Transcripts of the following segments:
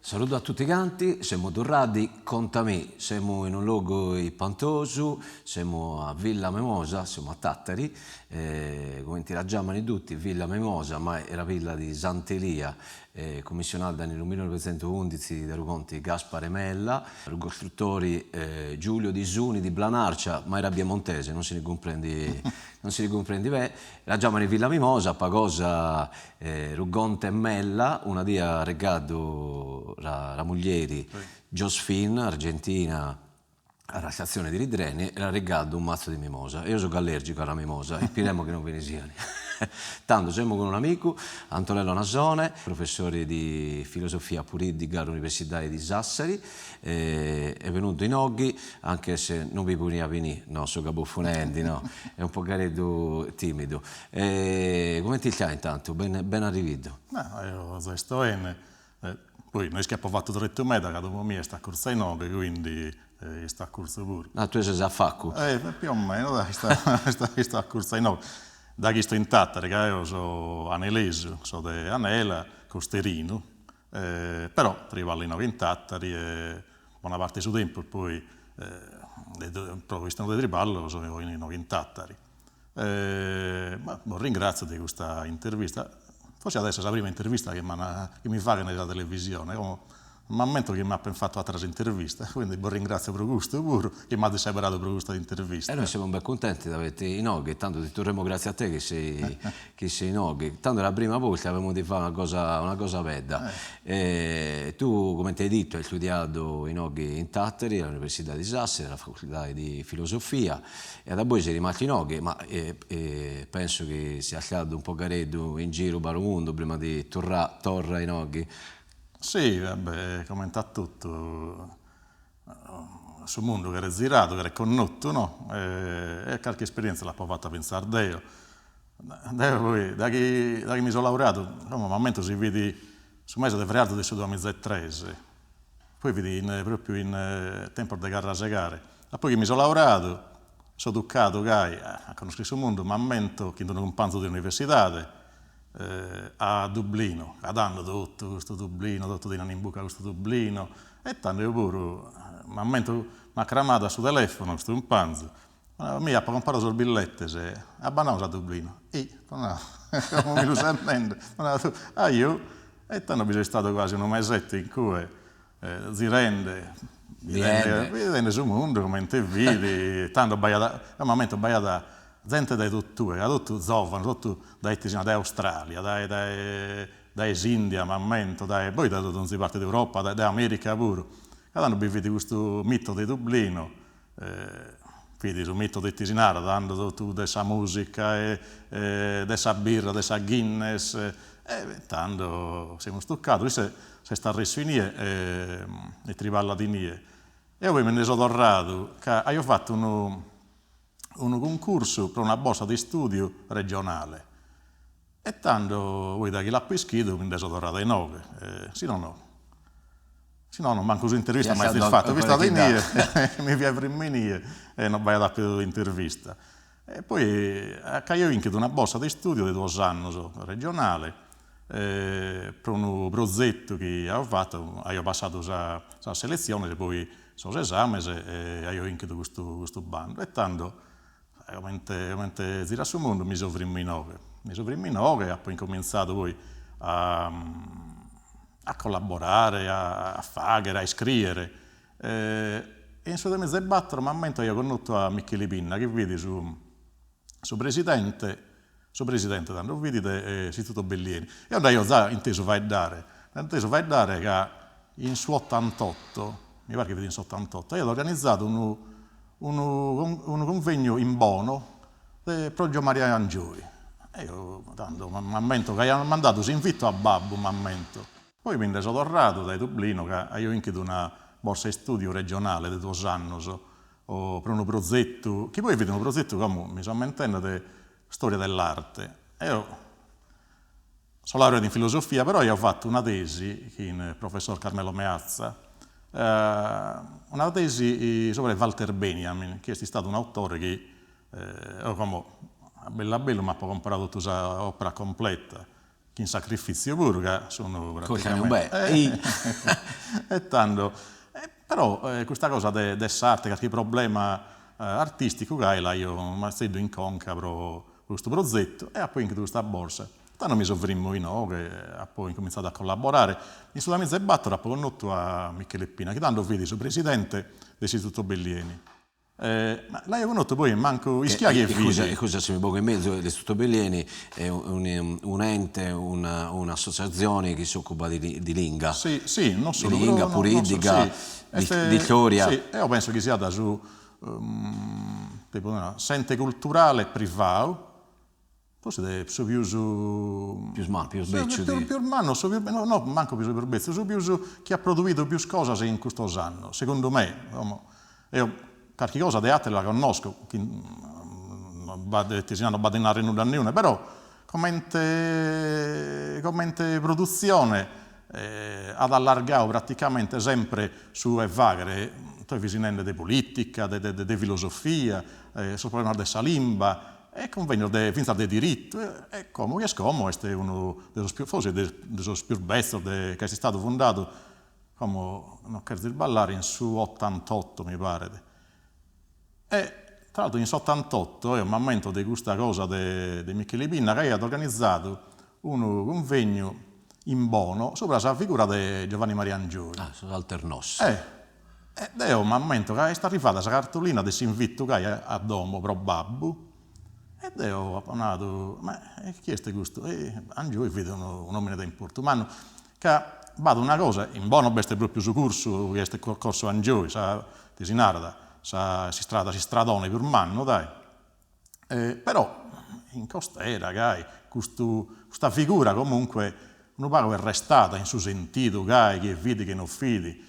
Saludu a tutti canti, semu torradi, Contamì, semu in unu logu ispantosu, semu a Villa Mimosa, semu a Tàtari, cumenti la giamani tutti, Villa Mimosa, ma est la villa di Sant'Elia, cummissionada in su millinovecentoundixi de su conti Gaspare Mella, su costrutori Giulio di Suni di Planarcia, ma era piemontese, non si ndi cumprendi non si ndi cumprendi beni, la giamani Villa Mimosa po cosa Su conte Mella una dì at regadu sa mulleri Josephine, argentina, a sa stazione di treni e l'at regadu unu matzu di mimosa. Eo sogu allergicu a sa mimosa, ispiremu chi non bi ne sian. Tando semu cun un'amigu, Antonello Nasone, professore di filosofia puridica a s'Universidadi di Sassari, est benudu inoghi, anche se non bi podiat benì, no, so bufonendi, no, est unu pogareddu timidu E comente istai intantu? Bene bene arrividu. No, eo già isto 'ene, poi no est chi apo fatu tretu meda ca domo mia est a curtzu a inoghe, quindi isto a curtzu puru. Ah tue ses a facu? Eh più o meno dai, isto isto a curtzu a inoghe, daghi isto in Tattari ca eo so anelesu, so de Anela, costerinu, però triballo inoghe in Tattari e bona parte 'e su tempus poi pro chistione de triballu so inoghe in Tattari. Ma bos ringrazio de custa intervista, forsis at esser sa prima intervista chi m'an chi mi faghen in sa televisione, como m'ammento chi m'apen fatu ateras intervistas, quindi bos ringrazio pro custu puru, chi m'azis seberadu pro custa intervista. E nois semus ben cuntenti de averti inoghe, tantu ti torremu gratzie a te chi sei chi sei inoghe, tando la prima bolta avemu de fai una cosa una cosa bella E tu, comente ai dittu, hai studiadu inoghe in Tàtari, all'Universidade di Sassari, alla facoltade di Filosofia, e adaboi ses rimastu inoghe, ma penso chi sias stadu un pogareddu in giru po su mundu prima de torrai torra inoghe. Si, va bè, comente a totu, su mundu cheret ziradu, cheret connotu, no, e carchi esperienza l'apo fata fintzas deo. Deo poi, daghi daghi mi so laureadu, como m'ammento si fit su mese de frearzu de su duamizaetres, poi fit in propriu in tempos de carrasegare, a poi chi mi so laureadu so tuccadu gai a connoschere su mundu, m'ammento chin d'unu cumpanzu de universidade a Dublino, ca tando totu custu Dublino, totu tenian in buca custu Dublino, e tando eo puru m'ammento m'at cramadu a su telefono custu cumpanzu Mi apo comporadu sos billetes, a b'andamus a Dublino? Ih, apo nadu, como mi lu ses nende, apo nadu, ajò, e tando bi so istadu quasi unu mesetto in cue, zirende, bidende bidende su mundu comente fit, tando b'aiat, eo m'ammento b'aiat zente dae totue, ca totu zovanos, totu dae ite si nau, dae Australia, dae dae dae s'India m'ammento, dae poi dae donzi parte de Europa, dae America puru, ca tando bi fit custu mito de Dublino Fit su mito de ite si narat, tando totu de sa musica e de sa birra, de sa Guinness, e tando semus tuccados, isse s'est arressu inie e triballat inie. Eo poi mi nde so torradu ca aio fatu unu unu cuncursu pro una borsa de istudiu regionale E tando, poi daghi l'apo ischidu, mi nde so torradu a inoghe, si nono, si nono mancu s'intervista m'aizis fatu, fia istadu inie, mi fia frimmu inie e non b'aiat apidu intervista. E poi ca aio binchidu una borsa de istudiu de duos annos regionale pro unu prozetu chi aio fatu, aio passadu sa sas seletziones e poi sos esames e aio binchidu custu custu bandu e tando Comente comente zirat su mundu mi so frimmu inoghe, mi so frimmu inoghe e apo incomintzadu poi a a collaborare, a faghere, a iscriere e in su duamiza e battor m'ammento aio connotu a Micheli Pinna chi fit su su presidente, su presidente tando fit de s'istituto Bellieni, eo nd'aio già intesu faeddare, nd'aio intesu faeddare ca in su ottantotto, mi paret chi fit in s'ottantotto, aiat organizadu unu unu unu cunvegnu in Bono de pro Giommaria Angioy, eo tando m'ammento ca aian mandadu s'invitu a babbu, m'ammento. Poi mi nde so torradu dae Dublino ca aio 'inchidu una borsa 'e istudiu regionale de duos annos pro unu prozetu, chi poi fit unu prozetu, como mi so ammentende, de storia dell'arte. Eo So laureadu in filosofia, però aio fatu una tesi chin professor Carmelo Meazza, una tesi subra de Walter Benjamin, chi est istadu un'autore chi eo como a bellu a bellu m'apo comporadu totu sa opera completa. Chin sacrifìtziu puru, ca sun praticamente. E tando, però custa cosa de de s'arte, carchi problema artisticu gai l'aio unu matzeddu in conca pro custu prozetu e apo 'inchidu custa borsa. Tando mi so frimmu inoghe, apo incomintzadu a collaborare. In su duamiza e bator apo connotu a Michele Pinna, chi tando fit su presidente de s'Istituto Bellieni. Ma l'aio connotu poi mancu ischia chie fit. Iscusa si mi pongo in mesu, l'Istituto Bellieni est un'ente, un'assotziatzione chi s'ocupat di linga. Si, si, non solu. Di linga, purìdiga, di istoria. Si, eo penso chi siat su, tipu s'ente culturale privau Forsis de su pius. Pius mannu, pius becciu di. Pius mannu, su pius, no no mancu su pius becciu, su pius chi at produidu pius cosas in custos annos, segundu me, como eo carchi cosa de ateru la connosco, chi non b'at si no b'at de narrer nudda a niune, però comente comente produtzione at allargadu praticamente sempre su 'e fagher, tue fis nende de politica, de de de filosofia, sos problemas de sa limba, E cunvegnos de fintzas de diritu e como chi est como est unu de sos pius forsis de sos pius betzos de ca est istadu fundadu como non cherzo isballare in su ottantotto mi paret e tra l'altro in s'ottantotto eo m'ammento de custa cosa de de Micheli Pinna ca aiat organizadu unu cunvegnu in Bono subra sa figura de Giovanni Maria Angioy. Ah sos Alternos. E E deo m'ammento ca est arrivada sa cartolina de s'invitu gai a domo pro babbu e deo apo nadu, ma chi est custu? E Angioy fit unu un'omine de importu mannu, ca b'at una cosa, in Bono b'est propriu su cursu chi est corso Angioy, sa chi si narat, sa s'istrada s'istradone pius mannu dai, però in costera gai custu custa figura comunque unu pagu est restada in su sentidu gai chie fit chie non fit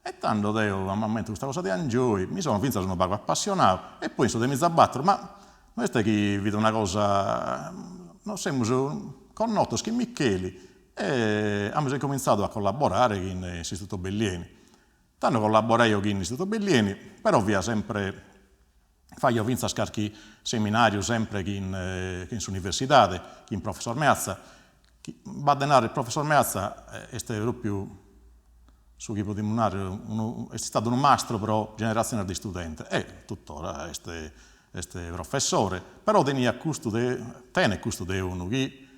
E tando deo m'ammento custa cosa de Angioy, mi sono fintzas unu pagu appassionadu e poi in su duemizabator, ma no est chi fit una cosa, nos semus connotos chin Micheli e amus incomintzadu a collaborare chin s'Istituto Bellieni. Tando collaboraio chin s'Istituto Bellieni, però fia sempre, faio fintzas carchi seminariu sempre chin chin s'universidade, chin professor Meazza, chi b'at de narrer, professor Meazza est propriu su chi podimus narrer unu est istadu unu mastru pro generatziones de istudentes e tuttora est est professore, però teniat custu de tenet custu de unu chi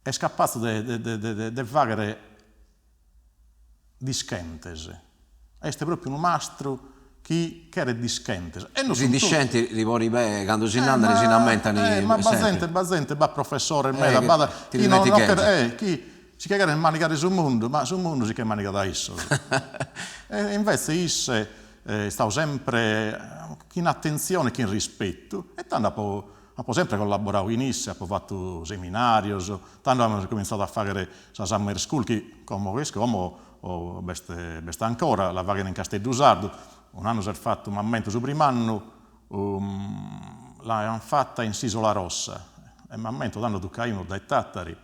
est capatzu de de de de fagher dischentes, est propriu unu mastru chi cheret dischentes e no sunt discenti li poni bene cando si nd'andan si nd'ammentan sempre. Ma b'at zente b'at zente b'at professores meda b'at chi no no cheret chi si che cheren manigare su mundu ma su mundu si che manigat a issos e invece isse est istadu sempre chin atentzione e chin rispettu e tando apo Apo sempre collaboradu chin isse, apo fatu seminàrios, tando amus comintzadu a fàghere sa Summer School chi, como chi est como, b'est b'est ancora, la faghen in Casteddu Sardu, un'annu s'est fatu, m'ammento, su primu annu l'aian fata in s'Isola Rossa e m'ammento tando tuccaimus dae Tàtari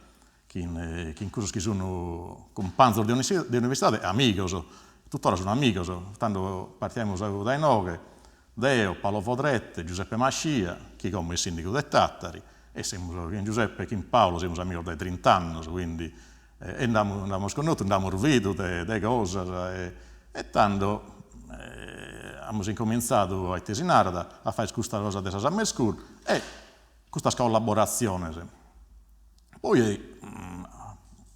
chin chin cussos chi sun cumpanzos de de universidade e amigos, tuttora sun amigos, tando partiaimus dae inoghe, deo, Paolo Vodrette, Giuseppe Mascia, chi como est sindigu de Tàtari, e semus chin Giuseppe e chin Paolo semus amigos dae trint'annos, quindi e nd'amus nd'amus connotu, nd'amus bidu de de cosas e e tando amus incomintzadu, a ite si narat, a fagher custa cosa de sa Summer School e custas collaboratziones. Poi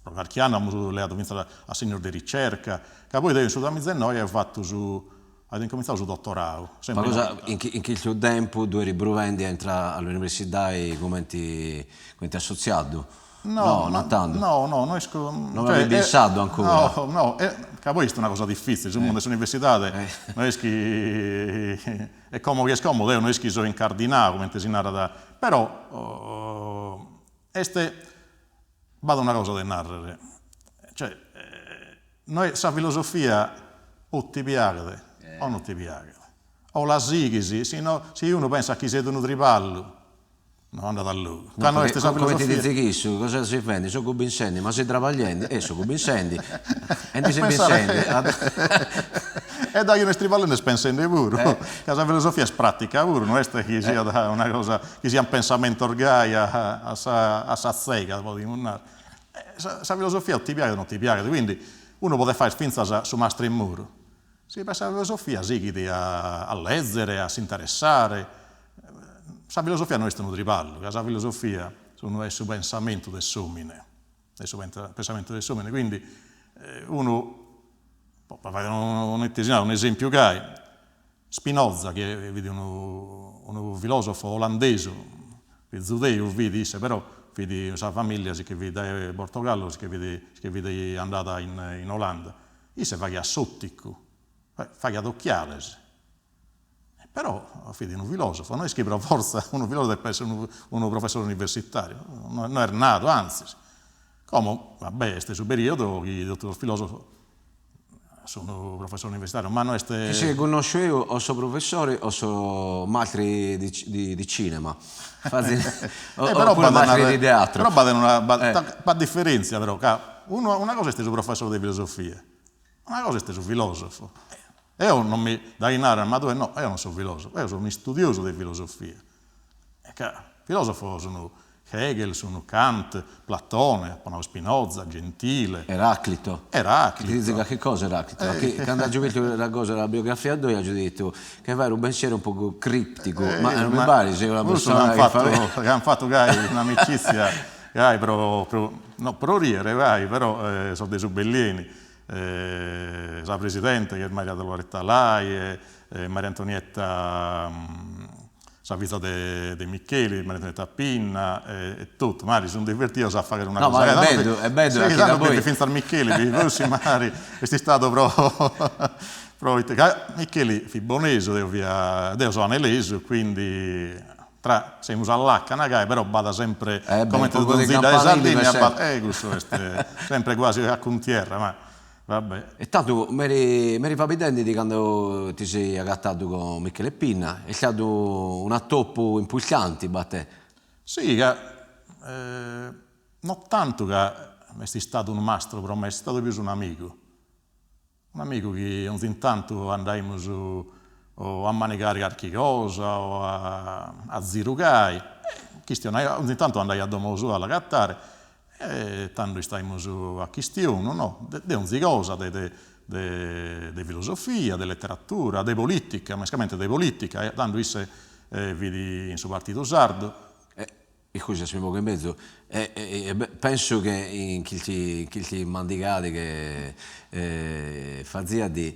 pro carchi annu amus leadu fintzas assegnos de ricerca, ca poi deo in su duamiza e noe aio fatu su, aio incomintzadu su dotoradu. Ma cosa, in in cussu tempus tue eri pruvendi a intrare a l'universidadi cumenti cumenti assotziadu? No, no tando. No, no, no isco. Non l'avevi pensadu ancora? No, no, ca poi est una cosa diffitzile, su mundu de s'universidade no est chi e como chi est como deo no est chi so incardinadu, comente si narat, però Est, b'at una cosa de nàrrere, cioè no est, sa filosofia o ti piaghet o non ti piaghet, o la sighis, si no, si unu pensat chi siet unu triballu no andat a logu, ca no est sa filosofia. Comente ti chissu, cosa ses fendi, so cubinsendi, ma ses trabagliendi, e so cubinsendi, e ndi ses binsendi. E daghi unu est triballende est pensende puru, ca sa filosofia est pratica puru, no est chi siat una cosa, chi siant pensamentos gai a sa a sa tzega, podimus narrer. Sa filosofia o ti piaghet o non ti piaghet, quindi unu podet fagher fintzas su mastru 'e muru, si pensat a filosofia sighit a lezere, a s'interessare, sa filosofia no est unu triballu, ca sa filosofia est su pensamentu de s'omine, est su pensamentu de s'omine, quindi unu, po fagher un'esempiu gai, Spinoza chi fit unu unu filosofo olandesu, fit zudeu fit isse, però fit sa familia si che fit dae Portogallo si che fit si che fit andada in in Olanda, isse faghiat s'otticu, faghiat occhiales, però fit unu filosofo, no est chi pro forza unu filosofo depet esser unu unu professore universitariu, no est nadu, anzis. Como, va bè, est su periodo chi totu sos filosofos Sun professore universitariu, ma no est. Chi connosciu eo o so professori o so mastri di di cinema, oppure mastri di teatro. Però b'at una b'at differentzia però, ca unu una cosa est su professore de filosofia, una cosa est su filosofo. Eo non mi, daghi naran, ma tue no, eo non so filosofo, eo so un'istudiosu de filosofia. E ca filosofos sun Hegel, sun Kant, Platone, apo nau Spinoza, Gentile. Eraclito. Eraclito. Ti dizi carchi cosa Eraclito? Chi cando aggio bistu sa cosa la biografia tua aggio dittu che faghet unu pensiero un pocu cripticu, ma non mi parit sia una persona chi faghet. Ca an fatu gai un'amicizia gai pro pro no pro riere gai però sos de su Bellieni, sa presidente chi est Maria Loretta Lai e Maria Antonietta sa fiza de de Micheli, Maria Antonietta Pinna e totu, magari si sun divertidos a fagher una cosa. No ma est bellu, est bellu chi tando bi fit finzas Micheli, bi fossi magari est istadu pro pro ite ca Micheli fit bonesu, deo fia, deo so anelesu, quindi tra semus a lacana gai, però b'at sempre, comente donzi 'idda 'e Sardigna b'at, e cussu est sempre quasi a cuntierra, ma Va E tantu m'eri m'eri fabidendi di cando ti sei agatadu con Michele Pinna, est istadu un'atopu impultanti po te. Si, ca no tantu ca est istadu unu mastru pro me, est istadu pius un'amigu, un'amigu chi onzi intantu andaimus o a manigare carchi cosa o a ziru gai, e chistionaimus, onzi intantu andaia a domo sua a l'agatare E tando istaimus a chistionu, no, de onzi cosa, de de de filosofia, de letteratura, de politica, mescamente de politica, e tando isse fit in su Partidu Sardu. E iscusa si mi pongo in mesu, e penso che in chilchi chilchi mandigade che faziat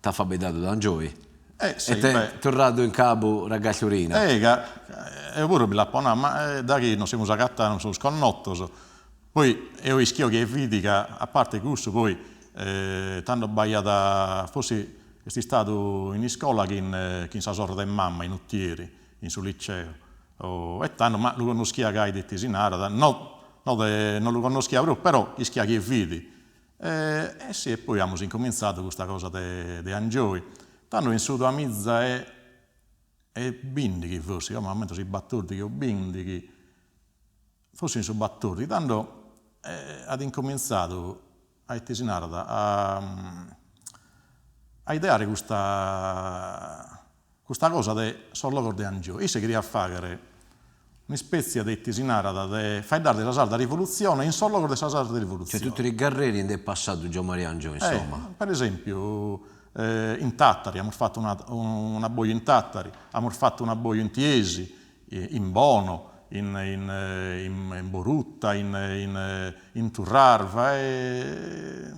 T'at fabeddadu de Angioy? Eh si, E t'est torradu in cabu Ragagliurina? Eh ca eo puru bi l'apo nadu, ma daghi nos semus agatados, nos semus connotos, poi eo ischio chie fit ca a parte cussu poi tando b'aiat forsi est istadu in iscola chin chin sa sorre de mamma in Utieri, in su liceo, e tando ma lu connoschia gai de ite si narat, no no de no lu connoschia propriu, però ischia chie fit E si, e poi amus incomintzadu custa cosa de de Angioy. Tando in su duamiza e e bindighi forsi, como no m'ammento si battordighi o bindighi, forsi in su battordighi, tando at incomintzadu a ite si narat a a ideare custa Custa cosa de sos logos de Angioy. Isse cheriat fàghere un'ispetzia de ite si narat de faeddare de sa sarda rivolutzione in sos logos de sa sarda rivolutzione. Cioè tutti i garreri inue est passadu Giommaria Angioy insomma. Per esèmpiu in Tàtari amus fatu un'abboju in Tàtari, amus fatu un'abboju in Tiesi, in Bono, in in Boruta, in in in Turrarva e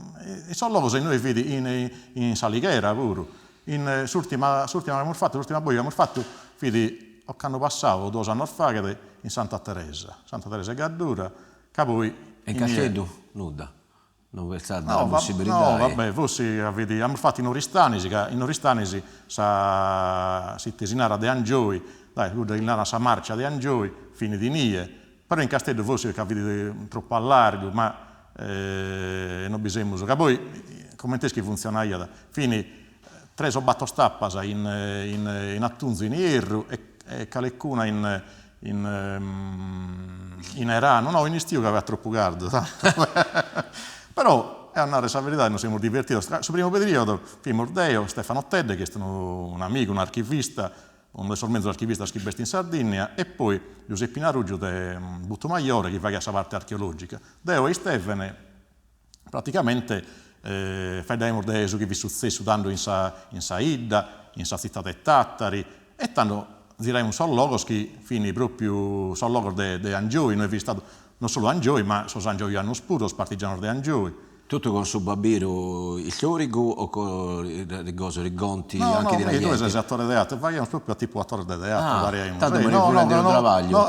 in sos logos inue fit in in S'Alighera puru In s'urtima s'urtima chi amus fatu, s'urtimu abboju chi amus fatu fit ocannu passadu o duos annos faghet in Santa Teresa, Santa Teresa 'e Gaddura, ca poi E in Casteddu? Nudda, no b'est stada sa possibilidadi. No, va bè, forsi ca fit, amus fatu in Oristanis, ca in Oristanis sa s'ite si narat de Angioy, dai cudda chi naran sa marcia de Angioy, finit inie, però in Casteddu forsi ca fit tropu a largu, ma no bi semus, ca poi comente est chi funtzionaiat, fin tres o bator tapas in in atunzu in ierru e calecuna in in eranu, no in istiu ca fiat tropu cardu, però. E a narrer sa veridade nos semus divertidos, su primu periodu fimus deo, Stefano Tedde chi est unu un'amigu, un'archivista, unu de sos menzus archivistas chi b'est in Sardigna, e poi Giuseppina Ruggiu de Putumajore chi faghiat sa parte archeologica. Deo e Istevene praticamente faeddaimus de su chi fit sutzessu tando in sa in sa 'idda, in sa tzitade 'e Tàtari, e tando ziraimus sos logos chi fin propriu sos logos de de Angioy, inue fit istadu non solu Angioy ma sos angioyanos puru, sos partigianos de Angioy. Tutto con su pabiru istoricu o con i cosi, racconti No, anche no, di mi, tue gente? ses attore de teatru, faghiamus propriu a tipu attores de teatru, Ah, pariaimus, tantu ei, mi no, no, furende unu no, trabagliu. no,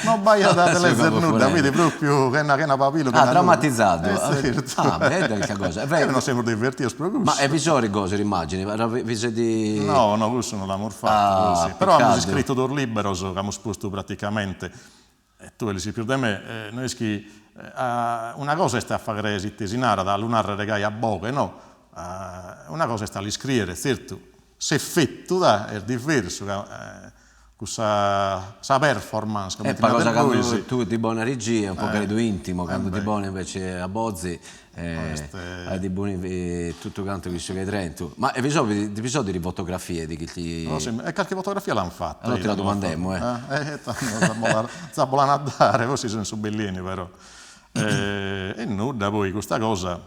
no b'aiat de Seu lezer capu nudda, furende. fit propriu chena chena pabilu, Ah, chena nudda. drammatizadu. E tzertu. Ah, bella custa cosa. E nos semus divertidos pro Ma cussu. e vi sono cose, immagini, vi siete... No, no, cussu no l'amus fatu, Ah, sì. Però amus peccadu. iscritu duos liberos ch'amus postu praticamente E tue l'ischis pius de me, no est chi una cosa est a fagher ite si narat, a lu narrer gai a boghe, no, una cosa est a l'iscriere, tzertu s'efetu da est diversu ca cussa sa performance comente nades bois. Cando tue ti poni a regia est un pochereddu intimo, cando ti poni invece a bozi Est boni tuttu cantu cussu chi est dentro. Ma e vi so vi so delle fotografie di chi ti. No, sì, e carchi fotografia l'an fatta. Allora ti la domandemo, eh. Eh, tando za bo l'an a dare, forsis sun su Bellini però. E nudda, poi custa cosa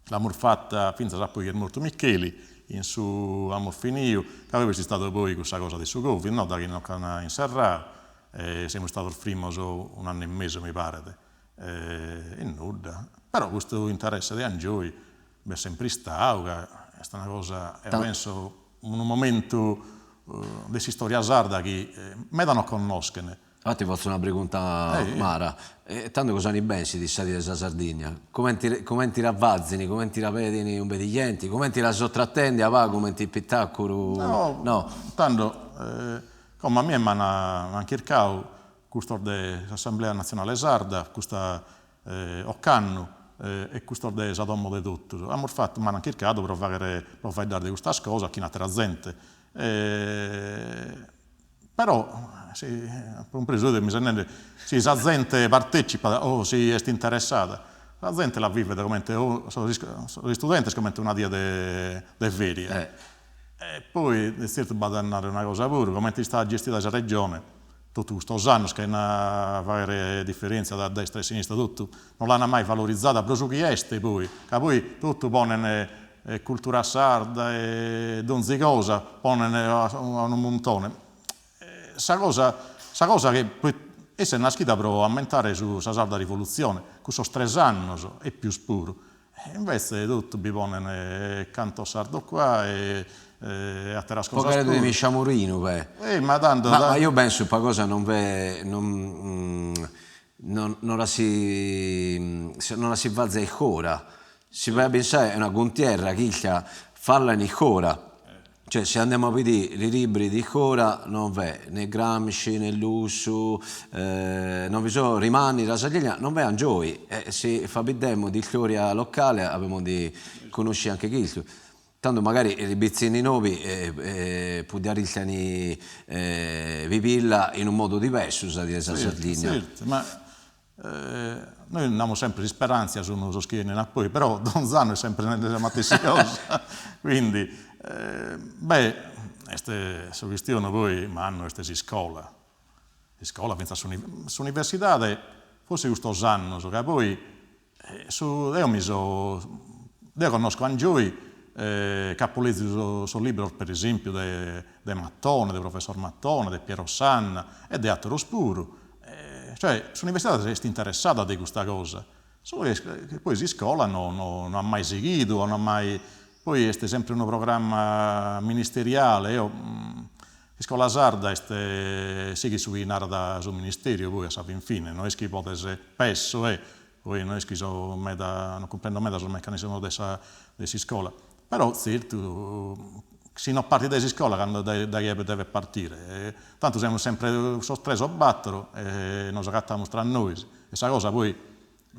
l'amus fatta finzas a poi chi est mortu Micheli, in su amus finiu, ca poi b'est istadu poi cussa cosa de su Covid, no, daghi nos ch'an inserradu, e semus istados frimmos un'annu e mesu mi paret E nudda. Però custu interesse de Angioy b'est sempre istadu, ca est una cosa, eo penso, unu momentu de s'istoria sarda chi meda no connoschen. Ora ti fatzo una pregunta mara, e tando cosa ne pensi di sa Die de sa Sardigna? Comenti comenti la fazini, comenti la pedini un bedi genti, comenti la so tratendi a pagu comenti ispitaculu? No, no. Tando, como a mie m'an m'an chircadu custos de s'Assemblea Natzionale Sarda, custa ocannu, e custos de sa Domo de Totus. Amus fatu, m'ant chircadu pro fagher, pro faeddare de custas cosas chin atera zente. Però si, apo cumpresu mi ses nende, si sa zente partecipat o si est interessada, sa zente la vivet comente sos istudentes comente una die de de feria. E poi, de tzertu b'at a narrer una cosa puru, comente istat gestida sa Regione, totu custos annos chena fagher diferentzia da destra e sinistra, totu non l'an mai valorizada pro su chi est poi, ca poi totu ponen cultura sarda e donzi cosa ponen a unu muntone. Sa cosa sa cosa chi poi issa est naschida pro ammentare su sa sarda rivolutzione, cussos tres annos e pius puru, E invece totu bi ponen canto sardo qua e ateras cosas puru. Pochereddu de misciamurinu beh. Eh ma tando. Ma io penso pa cosa non v'è non non la si non la si fazza ancora. Si vai a pensare è una cuntierra chiglia falla in ancora. Cioè se andiamo a bidì li libri di ancora non v'è né Gramsci né Lussu, non vi sono rimani della Sardigna, non v'è Angioy e si fabiddemo di storia locale abbiamo di conosci anche chistu. Tanto magari li pitzinni nobi podiarìstiani bivilla in un modu diversu sa Die de sa Sardigna. Tzertu, ma Nois namus sempre s'isperantzia sun sos chi 'enin a poi, però donz'annu est sempre nende sa matessi cosa, quindi beh, est su chistionu poi mannu est s'iscola, s'iscola finzas s'universidade forsis custos annos, ca poi su deo mi so deo connosco Angioy ca apo lezidu sos libros per esempiu de de Mattone, de professor Mattone, de Piero Sanna e de ateros puru Cioè s'universidade s'est interessada de custa cosa, solu chi poi s'iscola no no no at mai sighidu o no at mai, poi est sempre unu programma ministeriale, eo s'iscola sarda est sighit su chi narat su ministeriu poi a sa fin fine, no est chi podes, pesso e poi no est chi so meda, no cumprendo meda sos meccanismos de sa de s'iscola, però tzertu si no partit dae s'iscola cando dae dae chie devet partire, tantu semus sempre sos tres o battoro e nos agattamus tra nois e sa cosa poi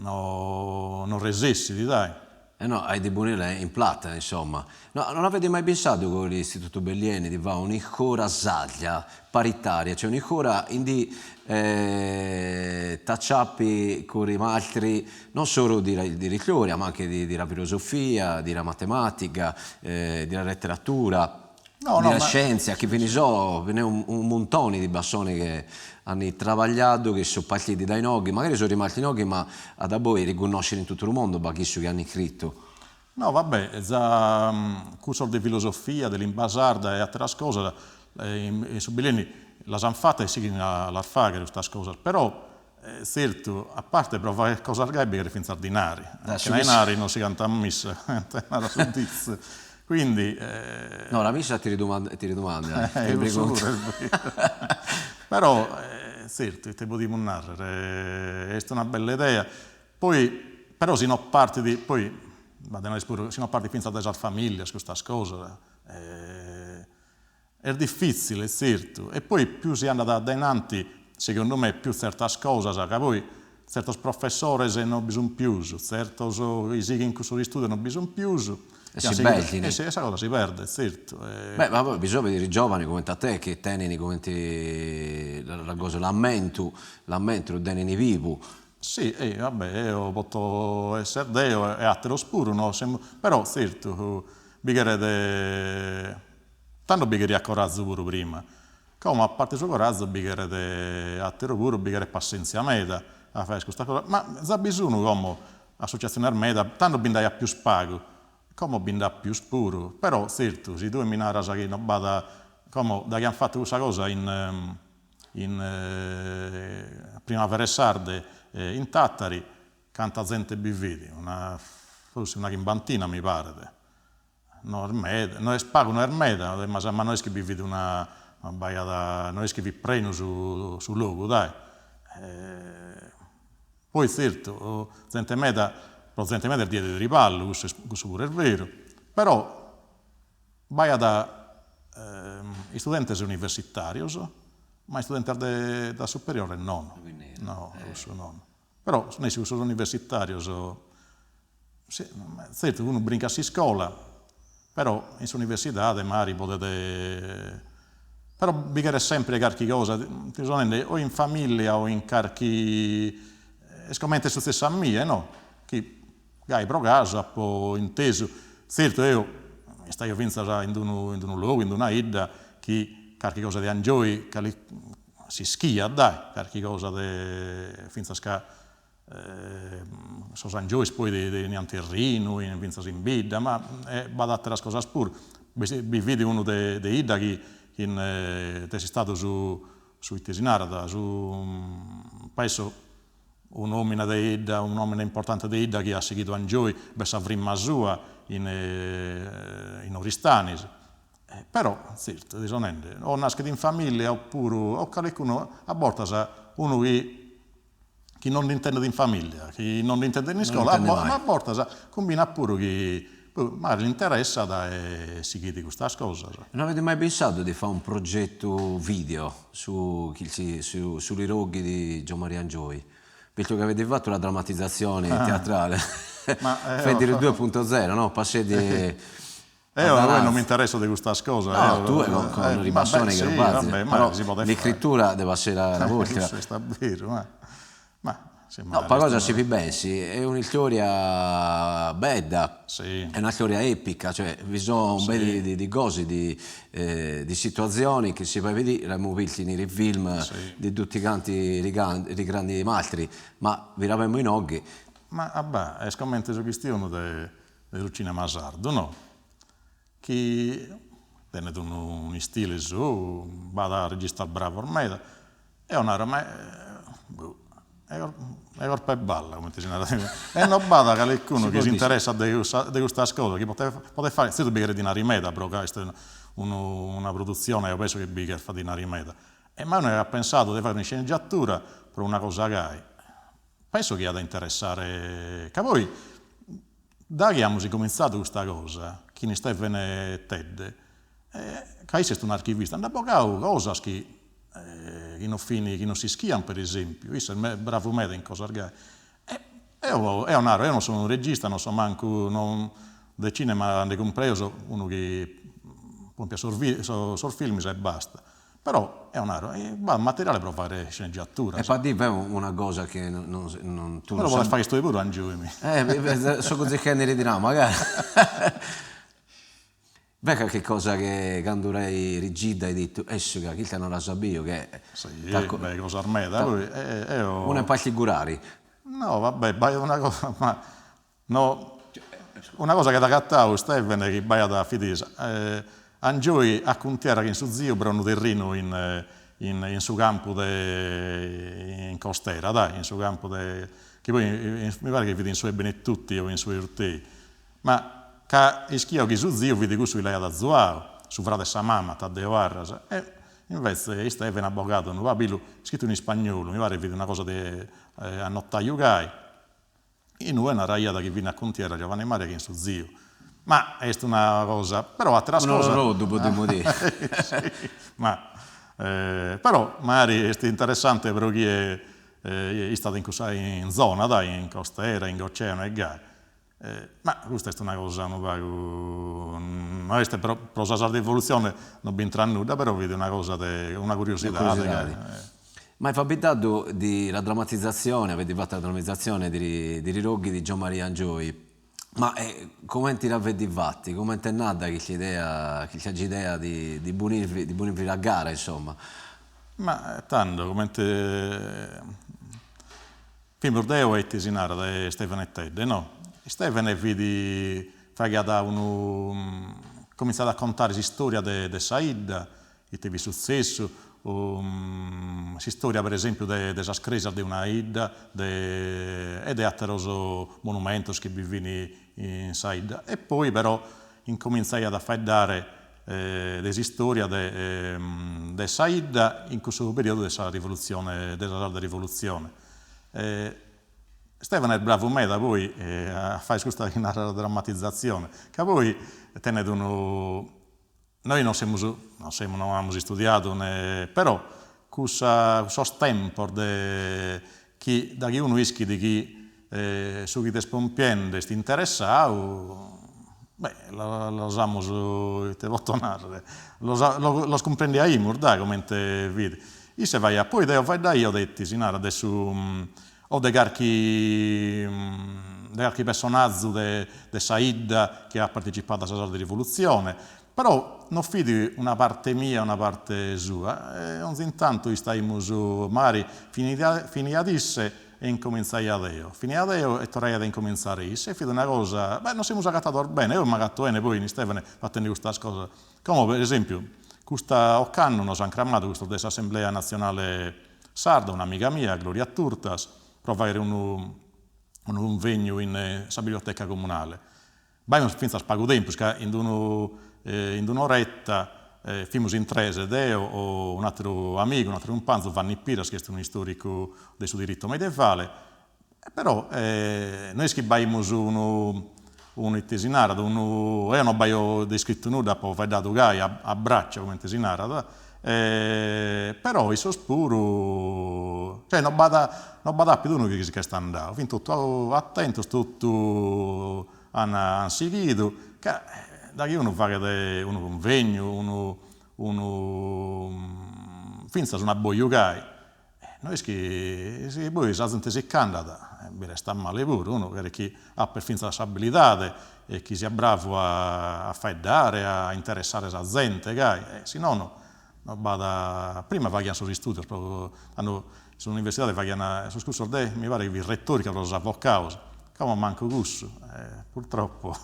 no no resessit dai. E no, hai de ponere in plata, insomma. No, non avete mai pensadu con l'Istituto Bellieni di fai un'iscola sarda paritaria, cioè un'iscola indi t'aciapi cun is maistri non solu di di storia, ma anche di di filosofia, di matematica, di letteratura, No, no, di scienzia, chi bi ndi so, bi nd'est unu muntoni di persone che ant trabagliadu, chi sunt partidi dae inoghe, magari sunt rimastos inoghe ma a daboi riconnoscere in totu su mondo b'at cussu chi ant iscritu. No, va bè, za cursos de filosofia, de limba sarda e ateras cosas in su Bellieni las ant fatas e sighin a las fagher custas cosas, però tzertu, a parte pro fagher cosas gai bi cheret fintzas dinari, chena dinari non si cantat missa, comente narat su ditzu, quindi No, la missa ti ridumanda ti ridumanda, ti pregunto. Però tzertu, ite podimus narrer, est una bella idea, poi però si no partit, poi b'at de narrer puru, si no partit fintzas dae sas familias custas cosas Est difitzile, tzertu, e poi pius si andat a dainanti, segundu me, pius tzertas cosas, ca poi tzertos professores non bi sunt pius, tzertos chi sighin cussos istudios non bi sunt pius, E si perdin. E sa cosa si perdet, tzertu. Beh, ma poi bisogna bidere giovani comente a te chi tenin comente la cosa, l'ammentu, l'ammentu lu tenin vivu. Si, e va bè, eo poto esser deo e ateros puru, no, semus, però tzertu bi cheret Tando bi cheriat corazu puru prima. Como a parte su corazu bi cheret ateru puru, bi cheret passentzia meda a fagher custas cosas, ma za bi sun como associatziones meda, tando bi nd'aiat pius pagu, como bi nd'at pius puru, però tzertu si tue mi naras chi no b'at, como daghi an fatu cussa cosa in in Primavere Sarde in Tattari, canta zente bi fit, una forsis una chimbantina mi paret No est meda, no est pagu, no est meda, ma no est chi bi fit una, b'aiat, no est chi fit prenu su su logu, dai. Poi tzertu, zente meda, pro zente meda est die de triballu, cussu est, cussu puru est beru, però b'aiat istudentes universitarios, ma istudentes de de superiores nono, no, cussu nono. Però nessi cussos universitarios, tzertu unu brincat s'iscola, però in s'universidade magari podet, però bi cheret sempre carchi cosa, ti so nende, o in familia o in carchi, est comente est sutzessu a mie no, chi gai pro casu apo intesu, tzertu eo istaio fintzas in d'unu in d'unu logu, in d'una 'idda chi carchi cosa de Angioy s'ischiat dai, carchi cosa de fintzas ca sos Angioys poi teniant terrinu fintzas in bidda, ma b'at ateras cosas puru, bi fit unu de de 'idda chi chi est istadu su su ite si narat su penso un'omine de 'idda, un'omine importante de 'idda chi at sighidu Angioy, b'est sa frimma sua in in Oristanis Però, tzertu, ti so nende, o naschet in familia opuru, o calicunu, a bortas unu chi chi non l'intendet in familia, chi non l'intendet in iscola, ma a bortas cumbinat puru chi magari l'interessat e sighit custas cosas. Non avete mai pensadu de fai un progetu video su su su li roghi di Giommaria Angioy? Visto che avete fatto la drammatizzazione teatrale, Federe due punto zero, no? Passedi Eo poi non m'interesso de custas cosas. No, tue con con li persone chi lu fazis, però l'iscrittura devet essere la vostra. Cussu est beru, ma ma si No, pa cosa si bi pensi, est un'istoria bedda, est una storia epica, cioè bi sono un bel di di cose, di di situazioni chi si podet biri, l'amus bistu in is film de tutti canti li li grandi mastri, ma bi l'abemus inoghe. Ma abà, est comente su chistionu de de su cinema sardu, no? Chi tenet unu un'istile sou, b'at registas bravos meda, eo naro, ma boh, est corpu 'e balla, comente si narat, e no b'at calicunu chi s'interessat de cussa de custas cosas, chi potet podet fagher, tzertu bi cheret dinari meda pro ca est unu una produtzione, eo penso chi bi cherfat dinari meda, e mai unu at pensadu de fagher un'isceneggiatura pro una cosa gai Penso chi at a interessare, ca poi daghi amus incomintzadu custa cosa chin Istevene Tedde, ca isse est un'archivista, nd'at bogadu cosas chi chi non fin, chi non s'ischian per esempiu, isse est bravu meda in cosas gai, e Eo eo naro, eo non so unu regista, non so mancu non de cinema nde cumprendo, so unu chi pompiat sos sos films e basta. Però, eo naro, b'at materiale pro fagher sceneggiaturas. E pa ti fai una cosa chi non non tu non. Però podes fagher tue puru Angioy mi. So chirchende de ti nai, magari. B'est carchi cosa che candu l'hai ligida hai dittu, essu ca chista non la sapio che. Si, beh, cosas meda, poi eo. Una in particulari. No, va bè, b'aiat una cosa, ma no, una cosa chi at agatadu Stevene chi b'aiat fit Angioy a cuntierra chin su ziu pro unu terrinu in in su campu de in Costera, dai, in su campu de, chi poi mi paret chi fit in su 'e Benetutti o in su 'e Urtei Ma ca ischio chi su ziu fit cussu chi l'aiat azuadu, su frade 'e sa mama, Taddeo Arras, e invece Istevene at bogadu unu pabilu iscritu in ispagnolu, mi paret fit una cosa de a notaiu gai, inue naraiat chi fin a cuntierra Giovanni Maria chin su ziu. Ma est una cosa, però ateras cosas. Unu loddu podimus dire. Si, ma però magari est interessante pro chie istat in cussa in zona dai, in Costera, in Goceano e gai Ma custa est una cosa unu pagu, no est pro pro sa sarda rivolutzione no b'intrat nudda, però fit una cosa de, una curiosidade. Ma hai faeddadu di la drammatizzazione, avete fatto la drammatizzazione di di li roghi di Giommaria Angioy, ma comenti l'avete fatti, comente est nada custa idea, custa idea di di ponirvi di ponirvi a gara insomma. Ma tando comente Fimus deo e ite si narat e Stevene Tedde, no? Stevene fit, faghiat unu, comintzaiat a contare s'istoria de de sa 'idda, ite fit sutzessu, s'istoria per esempiu de de sas cresias de una 'idda, de e de ateros monumentos chi bi fin in sa 'idda e poi però incomintzaiat a faeddare de s'istoria de de sa 'idda in cussu periodu de sa rivolutzione, de sa sarda rivolutzione Stefano est bravu meda poi a fai custa chi naras drammatizatzione, ca poi tenet unu, noi non semus, non semus, no amus istudiadu ne, però cussa cussos tempos de chi daghi unu ischit chi su chi t'est pompiende est interessadu, beh los amus, ite poto narrer, los los cumprendiaimus dai comente fit Isse faiat, poi deo faeddaio de ite si narat de su o de carchi de carchi personazu de de sa 'idda chi at partecipadu a sa Sarda Rivolutzione, però no fit una parte mia e una parte sua, e onzi intantu istaimus magari finiat isse e incomintzaiat eo, finiat eo e torraiat a incomintzare isse e fit una cosa, beh nos semus agatados bene, eo m'agato 'ene poi chin Istevene fatende custas cosas Como per esempiu, custa ocannu nos an cramadu custos de s'Assemblea Natzionale Sarda, un'amiga mia, Gloria Turtas, pro fagher unu unu cunvegnu in sa biblioteca comunale. B'aimus fintzas pagu tempus ca in unu in un'oretta fimus in tres, deo, un'ateru amigu, un'ateru cumpanzu, Vanni Piras, chi est unu istoricu de su diritto medievale, Però no est chi b'aimus unu unu ite si narat unu eo no b'aio descritu nudda apo faeddadu gai a braccio comente si narat però issos puru cioè no b'at no b'at apidu unu chi si ch'est andadu fin totu atentos totu an an sighidu ca daghi unu faghet unu cunvegnu unu unu finzas un'abboju gai No est chi si poi sa zente si ch'andat, bi restat male puru, unu cheret chi apet fintzas s'abilidade e chi siat bravu a faeddare, a interessare sa zente gai, e si nono no b'at, prima faghian sos istudios pro, cando in s'universidade faghian sos cursos de, mi paret chi fit retorica pro sos avocados, como mancu cussu, purtroppo,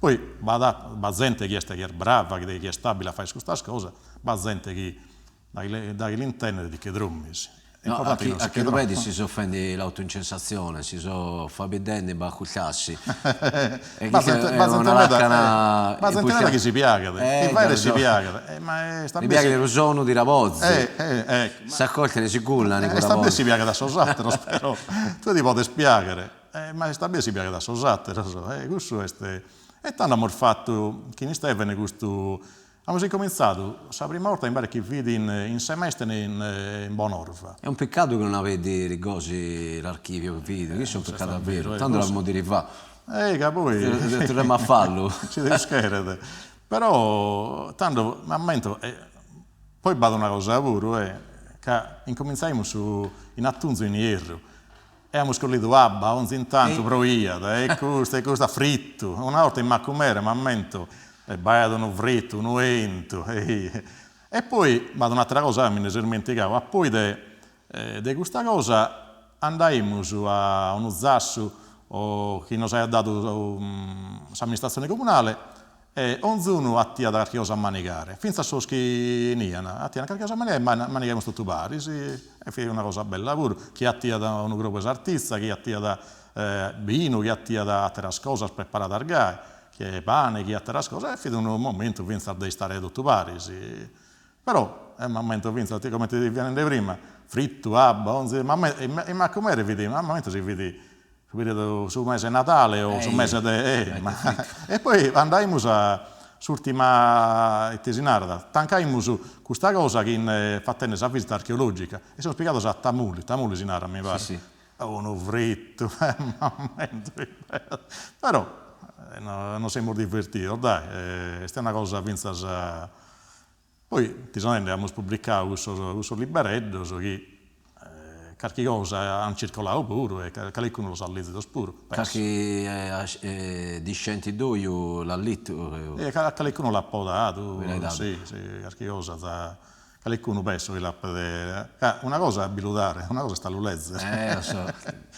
poi b'at b'at zente chi est chi est brava, chi est abile a fagher custas cosas, b'at zente chi Daghi l'intendet ti che drommis. No, a chi a chi lu pedit si so fendi l'autoincensazione, si so fabiddende b'acucciassi. E chi b'at una lacana b'at zente meda chi si piaghet, chi faet si piaghet, ma est a Mi piaghet lu sonu di Rabozzi. S'accoltene si cullani cun Est a bider si piaghet a sos atteros però, tue ti podes piaghere, ma est a bider si piaghet a sos atteros, e cussu est. E tando amus fatu chin Istevene custu. Amus incomintzadu sa prima 'orta mi paret chi fit in in Semestene in in Bonorva. Est un peccadu chi non avedi gosi l'archivio video, cussu est un peccadu a beru, tando l'amus podiri fai. Eh ca poi. Torremu a fallu. Si Deus cheret. Però tando m'ammento, poi b'at una cosa puru eh, ca incomintzaimus in atunzu e in ierru E amus collidu abba, onzi intantu proiat, e custu e custu, frittu, una 'orta in Macumere m'ammento, b'aiat unu frittu, unu 'entu, e poi b'at un'atera cosa mi nde so ismentigadu, a poi de de custa cosa andaimus a unu zassu chi nos aiat dadu s'amministratzione comunale E onzunu 'atiat carchi cosa a manigare, fintzas sos chi 'enian, 'atian carchi cosa a manigare e manigaimus totu paris, e fit una cosa bella puru, chie 'atiat unu crobu 'e sartitza, chie 'atiat binu, chie 'atiat ateras cosas preparadas gai, chie pane, chie ateras cosas, e fit unu momentu fintzas de istare totu paris. Però m'ammento fintzas, comente ti fia nende prima, frittu, abba, onzi, m'ammento, in Macumere fit, m'ammento si fit su periodu, su mese 'e Nadale o su mese de e poi andaimus a s'urtima, ite si narat, tancaimus custa cosa chin fatende sa visita archeologica e semus pigados a Tamuli, Tamuli si narat mi paret, unu frittu, m'ammento, però nos semus divertidos dai, est una cosa finzas Poi ti so nende amus publicadu cussos cussos libereddos chi carchi cosa an circoladu puru e calicunu los at lìzidos puru, penso. Carchi discenti tuju l'at litu. E calicunu l'apo dadu, si si, carchi cosa za Calicunu penso chi l'apet, ca una cosa est a bi lu dare, una cosa est a lu lezere. Eh lo so.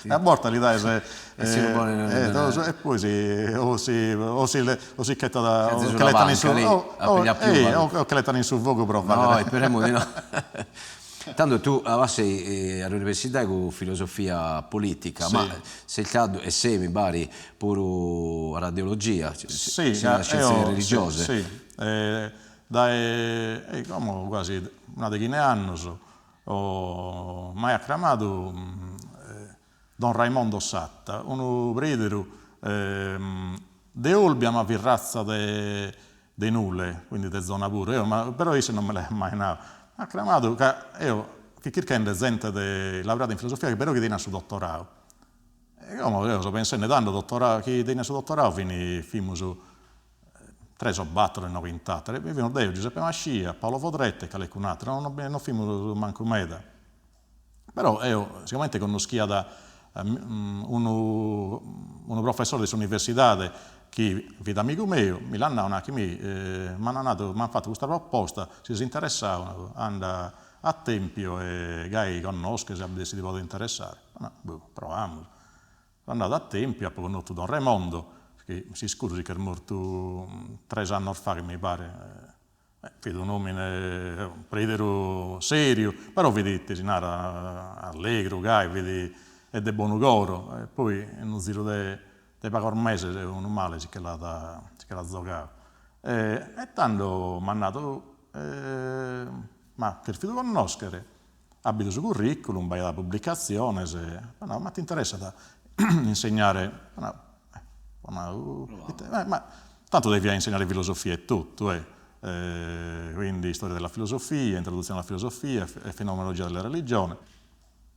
E a bortas li daes e poi si o si o si o si ch'etat o che l'etan in su o che l'etan in su fogu pro fagher. No, isperemus de no. Tando tu a passei a l'universidade cun filosofia politica, ma ses istadu e ses mi parit puru a teologia, scienze religiose. Si, Dae como quasi una deghina 'e annos m'aiat cramadu don Raimondo Satta, unu preideru de Olbia ma fit ratza de de Nule, quindi de zona puru, eo ma però isse non mi l'aiat mai nadu, m'at cramadu ca eo fia chirchende zente de laureada in filosofia però chi teniat su dottoradu, e como eo so pensende tando dottoradu chi teniat su dottoradu fin fimus tres o bator inoghe in Tàtari, bi fimus deo, Giuseppe Mascia, Paolo Vodrette e calecun'ateru, no no fimus mancu meda. Però eo, sigomente connoschiat unu unu professore de s'universidade chi fit amigu meu, mi l'at nau, nachi mi m'an nadu, m'an fatu custa proposta, si ses interessadu anda a Tempio e gai connosches a bider si ti podet interessare. Boh, proamus. So andadu a Tempio, apo connotu don Raimondo, chi s'iscuru si ch'est mortu tres annos faghet mi paret, fit un'omine, unu preideru seriu, però fit ite si narat, allegru, gai, fit e de bonu coro, e poi in unu ziru de de pagos meses unu male si che l'at si che l'at zogadu. E tando m'at nadu, m'at cherfidu connoschere At bidu su curriculum, b'aiat publicatziones, at nau, ma t'interessat insegnare, at nau, ma tantu devia insegnare filosofia etotu e quindi storia della filosofia, introduzione alla filosofia e fenomenologia della religione,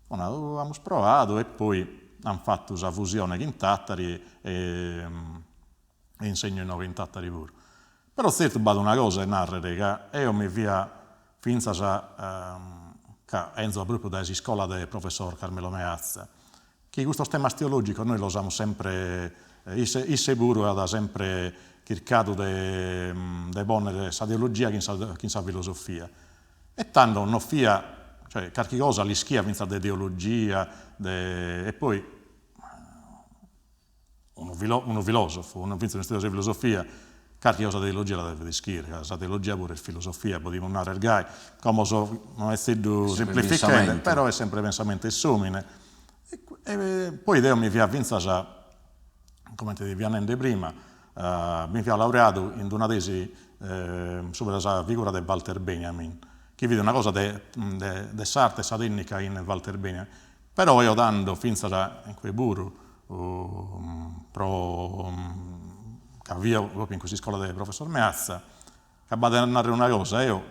at nau, amus proadu e poi an fatu sa fusione chin Tatari e insegno inoghe in Tatari puru. Però tzertu b'at una cosa 'e narrer, ca eo mi fia fintzas ca 'enzo propriu dae s'iscola de professor Carmelo Meazza, chi custos temas teologicos nois los amus sempre, isse isse puru at sempre chircadu de de ponner sa teologia chin sa chin sa filosofia, e tando no fia, cioè carchi cosa l'ischia fintzas de teologia, de e poi Unu filo unu filosofu, unu fintzas unu istudiosu de filosofia, carchi cosa de teologia la devet ischire, ca sa teologia puru est filosofia, podimus narrer gai, como so unu pezzeddu semplifichende, però est sempre pensamentu 'e s'omine. E poi deo mi fia fintzas, comente ti fia nende prima, mi fia laureadu in d'una tesi subra sa figura de Walter Benjamin, chi fit una cosa de de s'arte e sa tennica in Walter Benjamin, Però eo tando fintzas in cue puru pro ca fio propriu in cuss'iscola de professor Meazza. Ca b'at de narrer una cosa, eo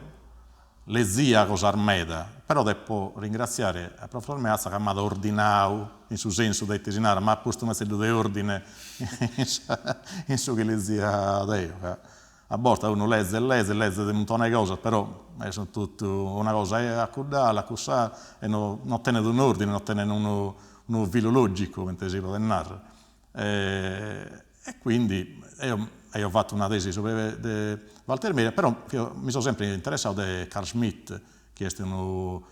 lezia cosas meda, però depo ringratziare a professor Meazza ca m'at ordinau, in su sensu de ite si narat, m'at postu un'azzeddu de ordine in su chi lezia deo, ca a bortas unu lezet lezet, lezet unu muntone 'e cosas, però sunt totu una cosa a cudd'ala, a cuss'ala, e no no tenet un'ordine, no tenet unu unu filu logicu, comente si podet narrer. E quindi eo aio fatu una tesi subra de Walter Miria, però fio mi so sempre interessadu de Carl Schmitt, chi est unu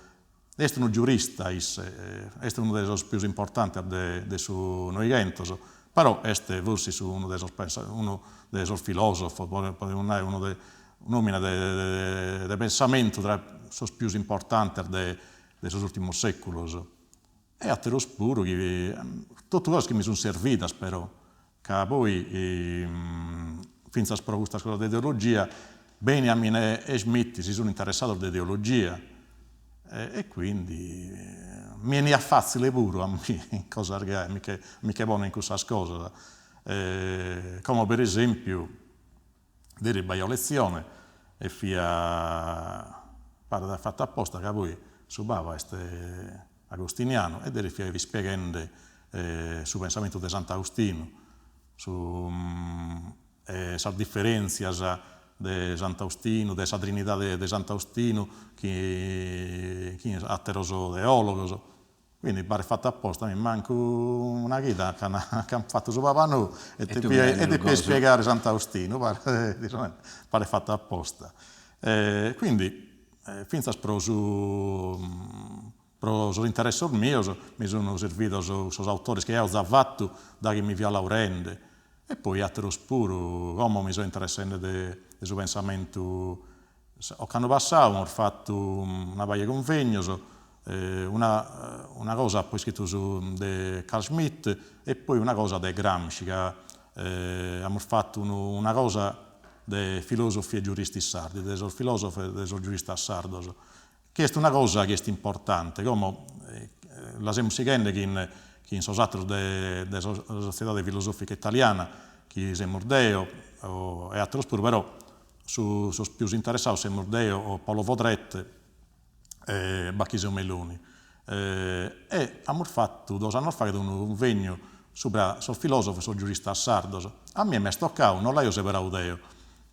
est unu giurista isse, est unu de sos pius importantes de de su noighentos, però est forsis unu de sos unu de sos filosofos, podimus nai unu de un'omine de de pensamentu tra sos pius importantes de de sos urtimos seculos. E ateros puru chi, totu cosas chi mi sunt servidas però, ca poi fintzas pro custas cosas de ideologia, Benjamin e Schmitt si sunt interessados de ideologia e quindi mi 'eniat fatzile puru a mi cosas gai, mi che mi che ponner in cussas cosas. Como per esempiu Deris b'aio letzione e fia, paret fatu aposta ca poi su paba est agostinianu e deris fia ispieghende su pensamentu de Sant'Austinu, su sas diferentzias de Sant'Austinu, de sa Trinidade de Sant'Austinu chin ateros teologos Quindi paret fatu aposta, mi mancu una chida ca ant fatu su paba nou e depia ispiegare Sant'Austinu, paret fatu aposta. Quindi fintzas pro su pro sos interessos mios mi sun servidos sos autores chi aio già fatu da chi mi fia laurende e poi ateros puru, como mi so interessende de su pensamentu Ocannu passau amus fatu una paja 'e cunvegnos, una una cosa apo iscritu su de Carl Schmitt e poi una cosa de Gramsci ca amus fatu unu una cosa de filosofi e giuristi sardi, de sos filosofos e de sos giuristas sardos, chi est una cosa chi est importante, como la semus sighende chin chin sos ateros de de sa Sotziedade Filosofica Italiana, chi semus deo e ateros puru, però Su sos pius interessados semus deo, o Paolo Vodret e Bachisio Meloni. E amus fatu duos annos faghet unu cunvegnu subra sos filosofos e sos giuristas sardos. A mie m'est tocadu, non l'aio seberadu deo,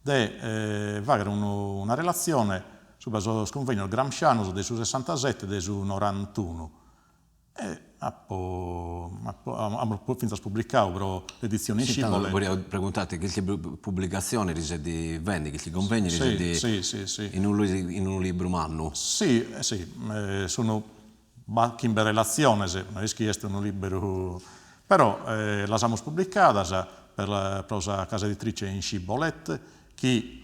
de fagher unu una relatzione subra sos cunvegnos gramscianos de su sessantasette e de su norantunu E apo apo apo fintzas publicadu pro l'editzione Sì, tando bolia preguntare calchi publicatzione li sedi fendi, calchi convegnu li sedi sì, sì, sì. in unu in unu libru mannu. Sì, sì, sun chimbe relatziones, no est chi est unu liberu, però las amus publicadas per pro sa casa editrice in Scibolet, chi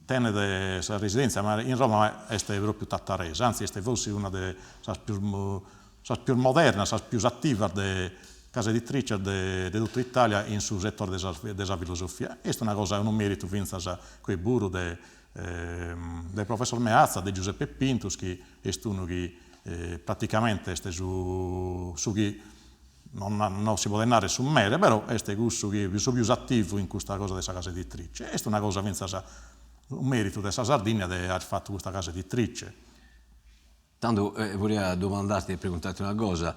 Tenet sa residèntzia ma in Roma ma est pròpiu tataresa, antzis est forsis una de sas pius sas pius modernas, sas pius ativas de casa editrices de de totu Italia in su setore de sa de sa filosofia. Est una cosa, unu meritu fintzas cue puru de de professor Meazza, de Giuseppe Pintus chi est unu chi praticamente est su su chi non non si podet narrer su mere, però est cussu chi su pius attivu in custa cosa de sa casa editrice. Est una cosa fintzas unu meritu de sa Sardigna de aer fatu custa casa editrice. Tando volia domandarti e preguntarti una cosa,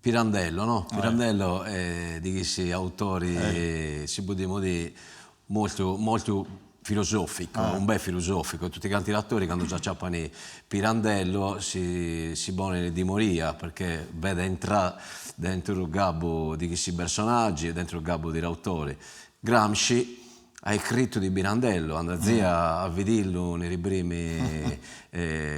Pirandello no, Pirandello est di cussi autori si podimus dì molto molto filosofico, un bel filosofico, tutti canti l'attori cando s'acciappano Pirandello si si ponen in timoria perché vede entrà dentro lu cabu di cussi personaggi e dentro lu cabu di l'autore. Gramsci at iscritu di Pirandello, andat zia a vidillu nelle prime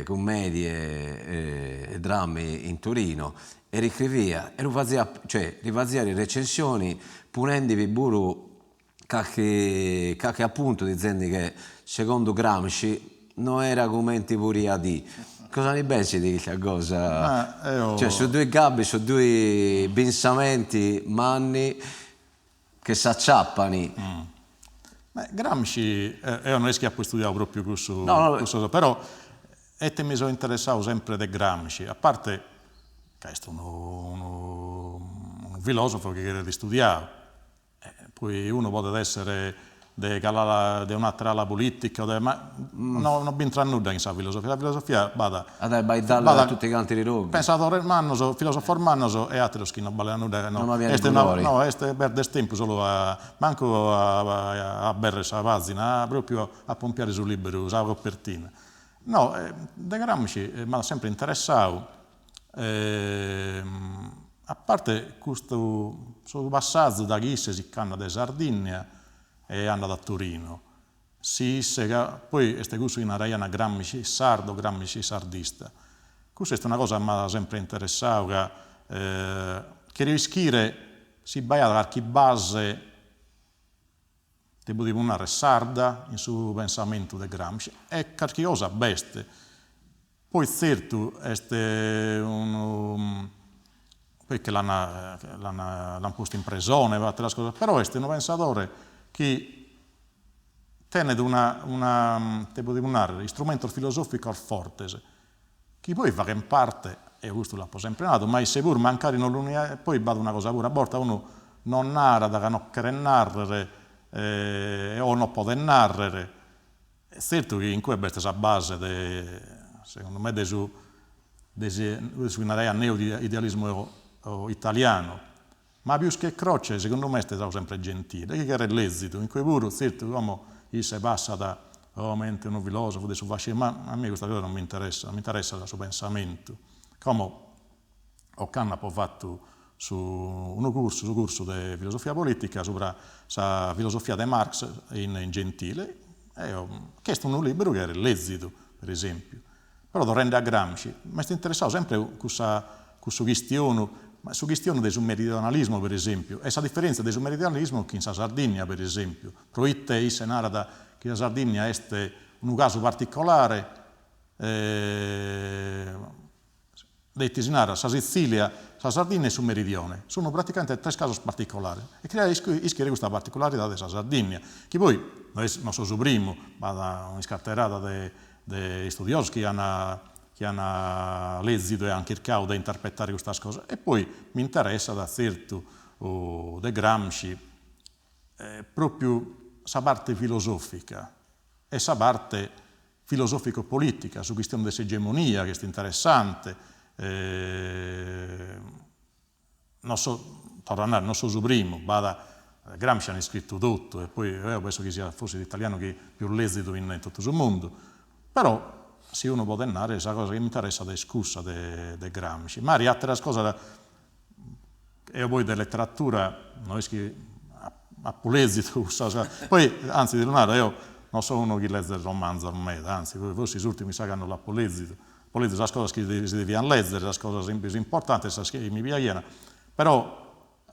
commedie e drammi in Torino e riscrivia e lu fazia, cioè li fazia le recensioni ponendibi puru Calchi calchi appuntu dizendi che segundu Gramsci no era cumenti podiat di. Cosa ndi pensi di custa cosa? Cioè su dui gabi, su dui pensamenti manni che s'aciapani. Beh Gramsci eo no est chi apo istudiadu propriu cussu cussos però ite mi so interessadu sempre de Gramsci, a parte ca est unu unu filosofo chi cheret istudiadu Poi unu podet essere de cal'ala de un'atera ala politica o de ma no no b'intrat nudda in sa filosofia, sa filosofia b'at At a b'at a tutti canti li roghi. Pensadores mannos, filosofos mannos e ateros chi no balent a nudda, no est una no est perder tempus solu a mancu a aberrer sa pazina, propriu a pompiare su liberu, sa copertina. No, de Gramsci m'at sempre interessau A parte custu su passazu da chi isse si ch'andat de Sardinnia e andat a Torino, si isse ca poi est cussu chi naraian Gramsci sardo, Gramsci sardista, cussa est una cosa chi m'at sempre interessau ca cherio ischire si b'aiat carchi base ite podimus narrer sarda in su pensamentu de Gramsci e carchi cosa b'est Poi tzertu est unu, poi che l'an l'an l'an postu in presone po ateras cosas, però est unu pensadore chi tenet una una ite podimus narrer, istrumentos filosoficos fortes, chi poi faghen parte, eo custu l'apo sempre nadu, ma isse puru mancari non lu poi b'at una cosa puru, a bortas unu non narat ca non cheret narrer o non podet narrer Est tzertu chi in cue b'est sa base de, segundu me, de su de su chi naraiat neo-idealismu italianu, ma pius che Croce segundu me est istadu sempre Gentile, chi cheret lèzidu, in cue puru, tzertu como isse passat comente unu filosofu de su fascismu, ma a mie custa cosa non m'interessat, m'interessat su pensamentu. Como ocannu apo fatu su unu cursu, su cursu de filosofia politica subra sa filosofia de Marx in Gentile, e chi est unu liberu chi cheret lèzidu, per esempiu. Però torrende a Gramsci, m'est interessadu sempre cussa cussu chistionu, su chistionu de su meridionalismu, per esempiu, e sa diferentzia de su meridionalismu chin sa Sardigna, per esempiu, proite isse narat chi sa Sardigna est unu casu particolare, De ite si narat, sa Sitzilia, sa Sardinna e su Meridione sun praticamente tres casos particolares e cheria ischire custa particularidade de sa Sardinnia, chi poi no est no so su primu, b'at un'iscarterada de de istudiosos chi an chi an lezidu e an chircadu de interpretare custas cosas e poi m'interessat tzertu de Gramsci propriu sa parte filosofica e sa parte filosofico-politica, su chistionu de s'egemonia chi est interessante, non so, torro a narrer, non so su primu, b'at, Gramsci an iscritu totu e poi eo penso chi siat forsis s'italianu chi pius lezidu in totu su mundu, però si unu podet narrer sa cosa chi m'interessat est cussa de de Gramsci, magari ateras cosas Eo poi de letteratura no est chi apo lèzidu cussas, poi anzi ti lu naro, eo non so unu chi lezet romanzos meda, anzi forsis s'urtimu chissà cando l'apo lèzidu, apo lèzidu sas cosas chi si devian lèzere, sas cosas pius importantes, sas chi mi piaghian, però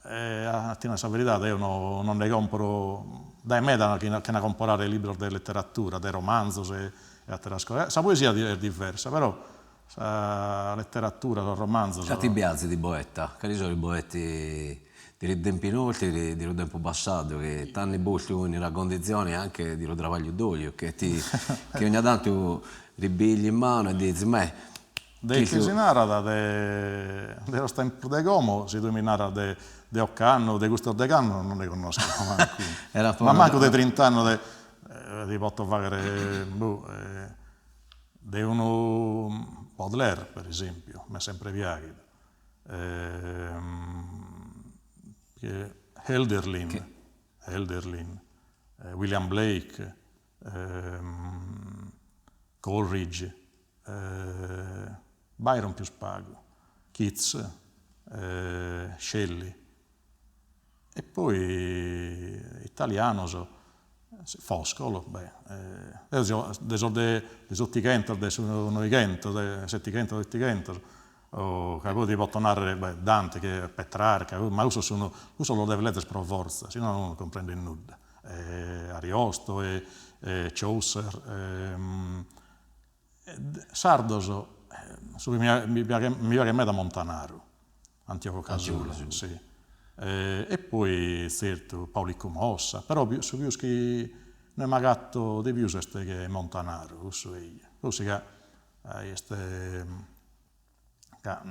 a ti nai sa veridade eo no non nde comporo dae meda chena comporare libros de letteratura, de romanzos e ateras cosas, sa poesia est diversa, però Sa letteratura, sos romanzos. Ca ti piaxit poeta? Cali sono i poeti di li tempi nostri, di lu tempu passatu, che t'hanno postu in una condizione anche di lu trabagliu doliu, che ti che ogni tantu li pigli in manu e dizi, meh, De ite si narat de de sos tempos de como, si tue mi naras de de ocannu, de custos degh'annos non nde connosco mancu unu, ma mancu de trint'annos de ti poto fagher boh De unu Baudelaire, per esèmpiu, m'est sempre piàghidu, Hölderlin, Hölderlin, William Blake, Coleridge, Byron pius pagu, Keats, Shelley E poi italianos, Foscolo, beh, deo seo de sos de s'otighentos, de su noighentos, de setighentos, otighentos, ca poi ti poto narrer, beh, Dante, Petrarca, ma cussos sun, cussos los deves lezer pro fortza, si no non cumprendes nudda, Ariosto e Chaucer, Sardos, su chi mi piaghet mi piaghet meda Montanaru, Antioco Casula, si. E poi tzertu Paulicu Mossa, però su pius chi inue m'agatto de pius est che Montanaru, cussu eia, forsis ca est ca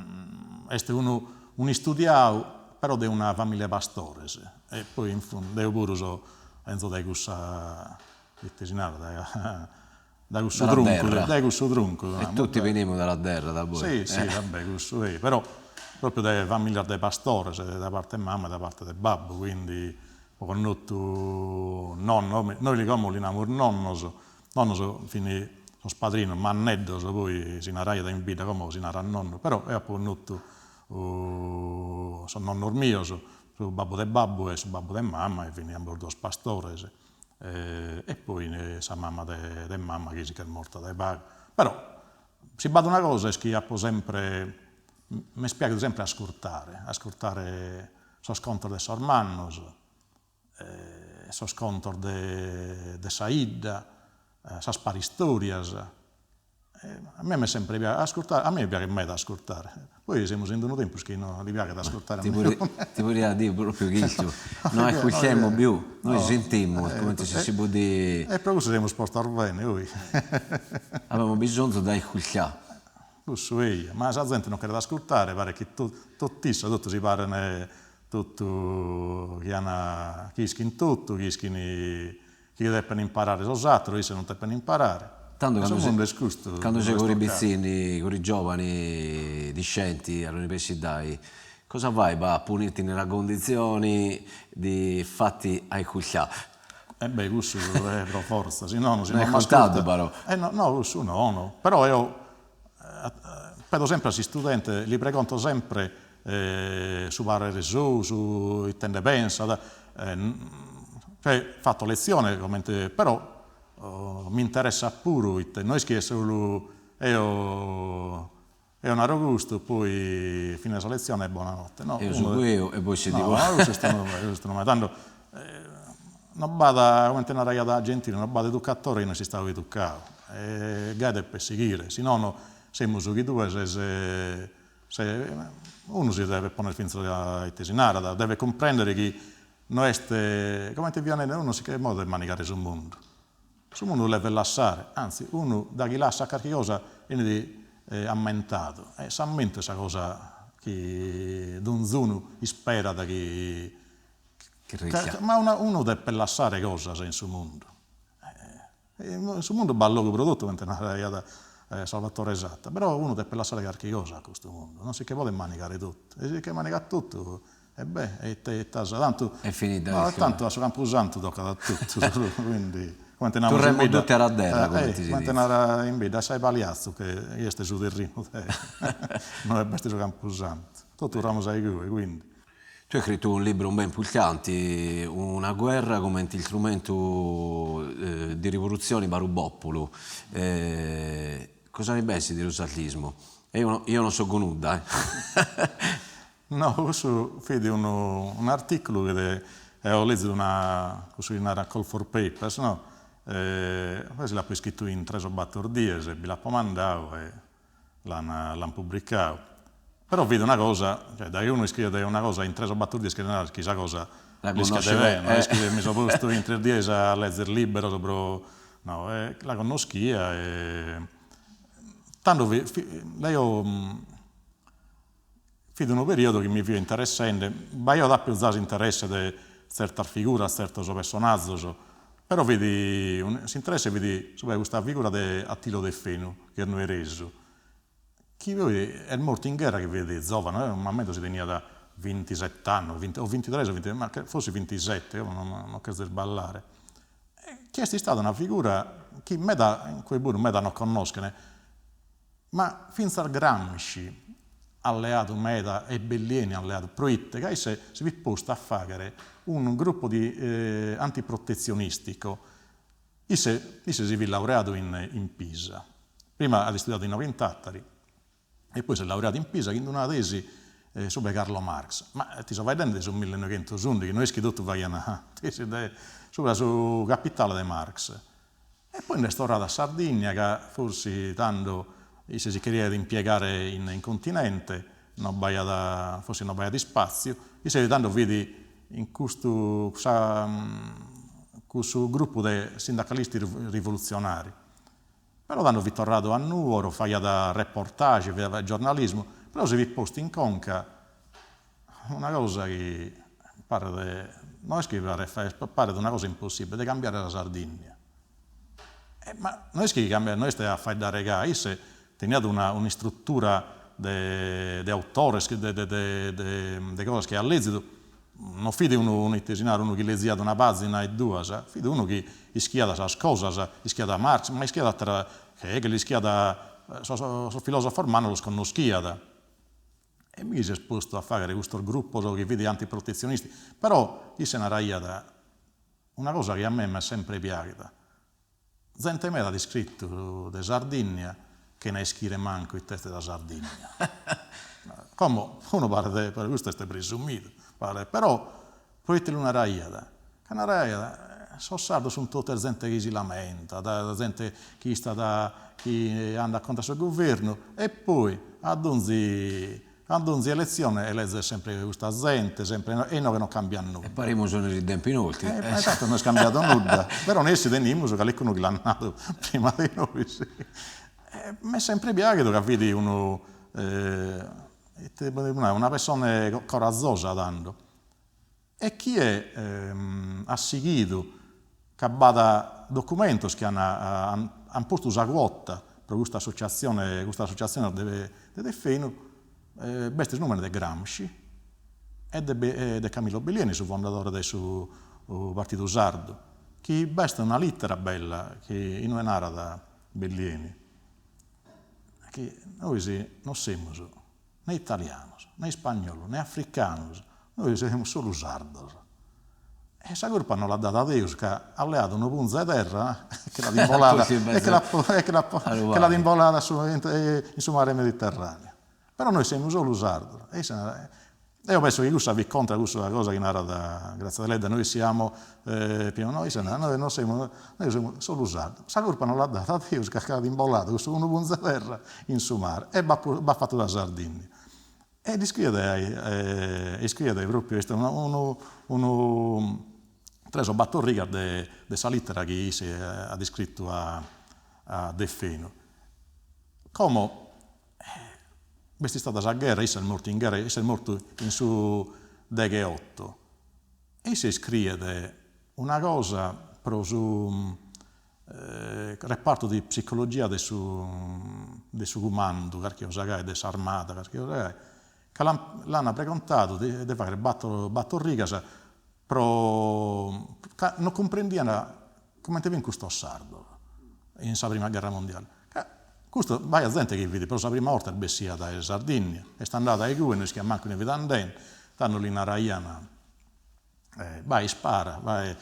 est unu un'istudiadu però de una familia 'e pastores e poi in fundu deo puru so. 'Enzo dae cussa, ite si narat, dae cussu truncu, dae cussu truncu. E tutti benimus dalla terra, da poi. Si, si, va bè, cussu ei, però propriu de familias de pastores, dae parte 'e mama e dae parte de babbu, quindi apo connotu nonnos, nois como li namus nonnos, nonnos fin sos padrinos, manneddos poi si naraiat in bidda, como si narat nonnu, però eo apo connotu sos nonnos mios, su babbu de babbu e su babbu de mama e fin ambos duos pastores e poi sa mama de mama chi si ch'est morta dae pagu. Però si b'at una cosa est chi apo sempre, m'est piaghidu sempre ascurtare, ascurtare sos contos de sos mannos, sos contos de de sa 'idda, sas paristorias, a mie m'est sempre piaghidu ascurtare, a mie mi piaghet meda ascurtare, poi semus in unu tempus chi no li piaghet ascurtare a niunu. Ti podia diri propriu chistu, no ascurtemu più, noi sentimus comente si si podit. E pro cussu semus postos bene, oi. Apemus bisonzu de ascurtare. Cussu eia, ma sa zente non cheret ascurtare, paret chi tot'issa, totu si paren totu chi an, chi ischin totu, chi ischin chi depen imparare sos ateros, isse non depen imparare. Tando Su mundu est custu. Cando ses ancora pitzinnu, ancora giovani, discenti all'universidadi, cosa fai pa ponirti nella condizioni di fatti ascurtà? E beh cussu est pro fortza, si nono si no m'ascurtat. Però. Eh no no cussu nono, però eo pedo sempre a s'istudente, li pregonto sempre su parrere sou, su ite nde pensat, cioè fatto lezione comente, però mi interessat puru ite, no est chi est solu eo Eo naro custu, poi fine sa lezione e bonanotte. No, Eo su eo e poi si ti no, custu est unu custu est unu tando no b'at, comente naraiat Gentile, no b'at educatore chi no est istadu educadu e gai depet sighire, si nono semus chi tue ses ses unu si devet ponner finzas ite si narat, devet cumprendere chi no est, comente fia nende, unu non si che podet manigare su mundu Su mundu lu devet lassare, anzi unu daghi lassat carchi cosa 'enit ammentadu e s'ammentu est sa cosa chi donzunu isperat chi ma unu depet lassare cosas in su mundu, in su mundu b'at logu pro totu comente naraiat Salvatore Satta, però unu depet lassare carchi cosa a custu mundu, non si che podet manigare totu e si che manigat totu E beh, e ite ite as, tantu. Est finida sa Tantu a su campusantu tocat a totus, quindi, comente namus in bidda. Tutti alla terra, comente si dice. Comente narat in bidda, a sa 'e Paliatzu, chi est su terrinu de inue b'est su campusantu. Totu torramus a igue, quindi. Tu hai scrittu un libru ben importanti, Una guerra comente istrumentu di rivolutzioni pa ru populu. Cosa ne pensi di lu sardismu? Eo io non so nudda, eh. No, cussu fit unu un'articulu chi eo lezidu una, cussu chi narat call for papers, no, poi si l'apo iscritu in tres o bator dies, bi l'apo mandadu e l'an l'an pubricadu. Però fit una cosa, cioè dai unu iscriet una cosa in tres o bator dies cheret narrer chi sa cosa l'ischet bene, no est chi mi so postu in tres dies a lezer liberos pro, no, la connoschia e tando fit, deo Fit unu periodu chi mi fio interessende, b'aiat apidu za s'interesse de tzertas figuras, tzertos pessonazos, però fit s'interesse fit subra de custa figura de Attilio Deffenu, chi est nuoresu, chi poi est mortu in gherra chi fit zovanu, eo m'ammento si teniat vintisett'annos, o vintitres o vinti ma forsis vintisette, como non cherzo isballare, chi est istada una figura chi meda, in cue puru meda non connoschen, Ma fintzas Gramsci at leadu meda e Bellieni at leadu, proite ca isse si fit postu a fàghere unu gruppu di antiprotetzionistico, isse isse si fit laureadu in in Pisa, prima at istudiadu inoghe in Tàtari e poi s'est laureadu in Pisa chin d'una tesi subra 'e Carlo Marx, ma ti so faeddende de su millenoighentosundighi, no est chi totu faghian tesi de subra su Capitale de Marx E poi nd'est torradu a Sardigna ca forsi tando isse si cheriat impiegare in in continente, no b'aiat, forsi no b'aiat ispatziu, isse tando fit in custu sa cussu gruppu de sindacalisti rivoluzionari, però tando fit torradu a Nuoro, faghiat reportage, faghiat giornalismu, però si fit postu in conca una cosa chi paret. No est chi paret paret una cosa impossibile, de cambiare sa Sardinnia. Ma no est chi cambiat, no est a faeddare gai, isse teniat una un'istrutura de de autores de de de de cosas chi aiat lezidu, no fit unu unu ite si narat unu chi leziat una pazina e duas, fit unu chi ischiat sas cosas, ischiat Marx, ma ischiat atera, Hegel, ischiat sos sos filosofos mannos los connoschiat. E mi chi s'est postu a faghere custos grupos chi fit antiprotezionisti, però isse naraiat una cosa chi a mei m'est sempre piaghida, zente meda at iscritu de Sardinnia chena ischire mancu ite est sa Sardinnia. Como unu paret, custu est presumidu, paret, però proite lu naraiat? Ca naraiat, sos sardos sunt totu zente chi si lamentat, zente chi istat, chi andat contra a su guvernu, e poi a donzi a donzi eletzione elezet sempre custa zente, sempre, e inoghe non cambiat nudda. E parimus unu ridempu inoltre. Esatto, no est cambiadu nudda, però nessi tenimus calicunu chi l'at nadu prima de nois. M'est sempre piaghidu ca fit unu ite podimus nai, una pessone corazosa tando E chie at sighidu ca b'at documentos chi an an postu sa cuota pro custa associatzione, custa associatzione de de Deffenu, b'est su nùmene de Gramsci e de de Camillo Bellieni, su fondadore de su Partidu Sardu, chi b'est una lìtera bella chi inue narat Bellieni chi nois non semus ne italianos, ne ispagnolos, ne africanos, nois semus solu sardos. E sa curpa no l'at dada Deus ca at leadu unu punzu 'e terra e che l'at imbolada e che l'at e che l'at che l'at imbolada in su mare Mediterraneu. Però nois semus solu sardos. E issa narat, eo penso chi cussa fit contra cussa cosa chi narat Grazia Deledda, noi siamo no issa narat, noi non semus, noi semus solu sardos. Sa curpa no l'at dada Deus ca ch'at imboladu cussu unu punzu 'e terra in su mare e b'at b'at fatu sa Sardinnia. E l'iscriet iscriet propriu, est unu unu tres o bator rigas de de sa littera chi isse at iscritu a a Deffenu. Como b'est istada sa gherra, isse est mortu in gherra, isse est mortu in su degheoto e isse iscriet una cosa pro su repartu de psicologia de su de su cumandu, carchi cosa gai, de s'armada, carchi cosa gai, ca l'an pregontadu de de fagher bator bator rigas pro ca non cumprendian comente fin custos sardos in sa prima gherra mondiale, ca custu b'aiat zente chi fit pro sa prima 'orta est bessia dae Sardinnia, est andada igue, no ischiat mancu inue fit andende, tando li naraian Bae ispara, bae,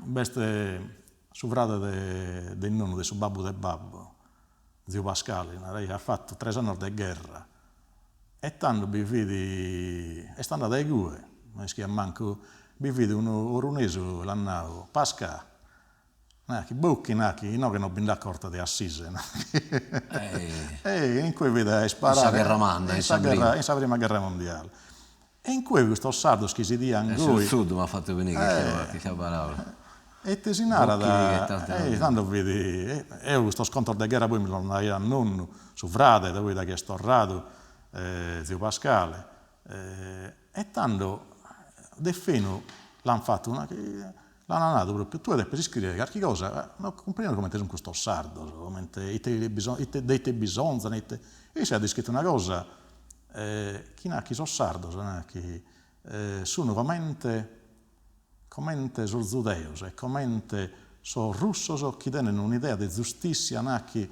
b'est su frade de de nonnu, de su babbu de babbu, ziu Pascali, naraiat, at fatu tres annos de gherra e tando bi fit, est andadu a igue, no ischiat mancu, bi fit unu orunesu l'at nadu, Pascà, Nachi, bochi, nachi, inoghe no bi nd'at corte de assise, nachi. E in cue fit a isparare. In sa gherra manna, in sa prima. In sa prima gherra mondiale. E in cue custos sardos chi s'idian goi. Su suddu m'at fatu benire custa paraula. E ite si narat, e tando fit, eo custos contos de gherra poi mi los naraiat nonnu, su frade, poi daghi est torradu, ziu Pascale, e tando Deffenu l'an fatu una L'an nadu propriu, tue depes iscriere carchi cosa, no cumprendimus comente sun custos sardos, comente ite ite de ite bisonzan, ite, e isse at iscritu una cosa chi nat chi sos sardos nachi sun comente comente sos zudeos e comente sos russos chi tenen un'idea de zustissia nachi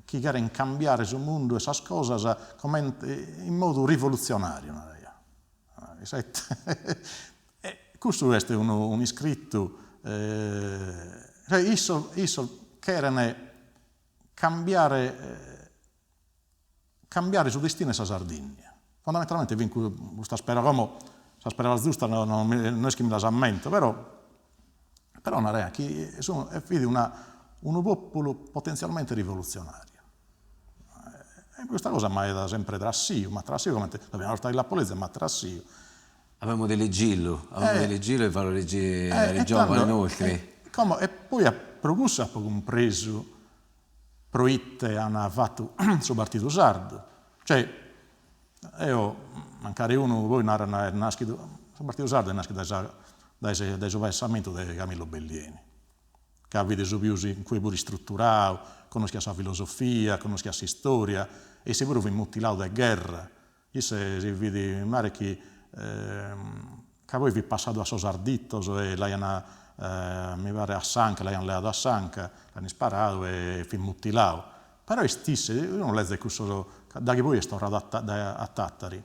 chi cheren cambiare su mundu e sas cosas comente in modu rivolutzionariu, naraiat E custu est unu un'iscritu, cioè issos issos cheren cambiare cambiare su destinu 'e sa Sardinnia, fondamentalmente fin custas paraulas, como sas paraulas giustas no no no est chi mi las ammento, però però naraian chi sun fit una unu populu potenzialmente rivolutzionariu E custa cosa m'at sempre trassiu, m'at trassiu comente sa prima 'orta chi l'apo lèziu m'at trassiu. Avemu de legillu, avemu de legillu e fallu legiri a is giovanis nostri. Como, e poi pro cussu apo cumpresu proite an fatu su Partidu Sardu, cioè. Eo, mancari unu poi naran est naschidu, su Partidu Sardu est naschidu dae sa dae dae su pensamentu de Camillo Bellieni, ca fit su pius in cue puru istruturadu, connoschiat sa filosofia, connoschiat s'istoria, e isse puru fit mutiladu de gherra, isse si fit, mi paret chi ca poi fit passadu a sos Arditos e l'aian mi paret a s'anca, l'aian leadu a s'anca, l'an isparadu e fit mutiladu Però est isse, unu lezet cussos, daghi poi est torradu a Tattari,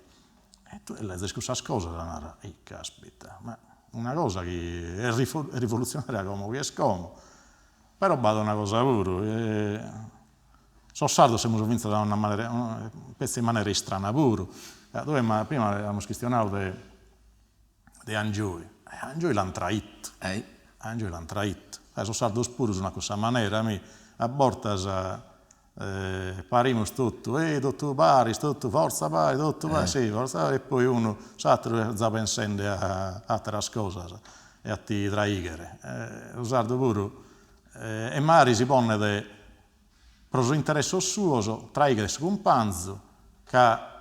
e tue lezes cussas cosas e naras, ih caspita, ma una cosa chi est rivolutzionaria como chi est como. Però b'at una cosa puru, sos sardos semus fintzas a una manera, petzi in manera istrana puru, ca tue prima amus chistionadu de de Angioy, e Angioy l'ant traittu, Angioy l'ant traittu, e sos sardos puru sun a cussa manera, mi, a bortas parimus totu, e totu paris, totu forza paris, totu paris, si forza paris, e poi unu, s'atteru est già pensende a atteras cosas e a ti traighere, su sardu puru e magari si ponet pro sos interessos suos traighet su cumpanzu ca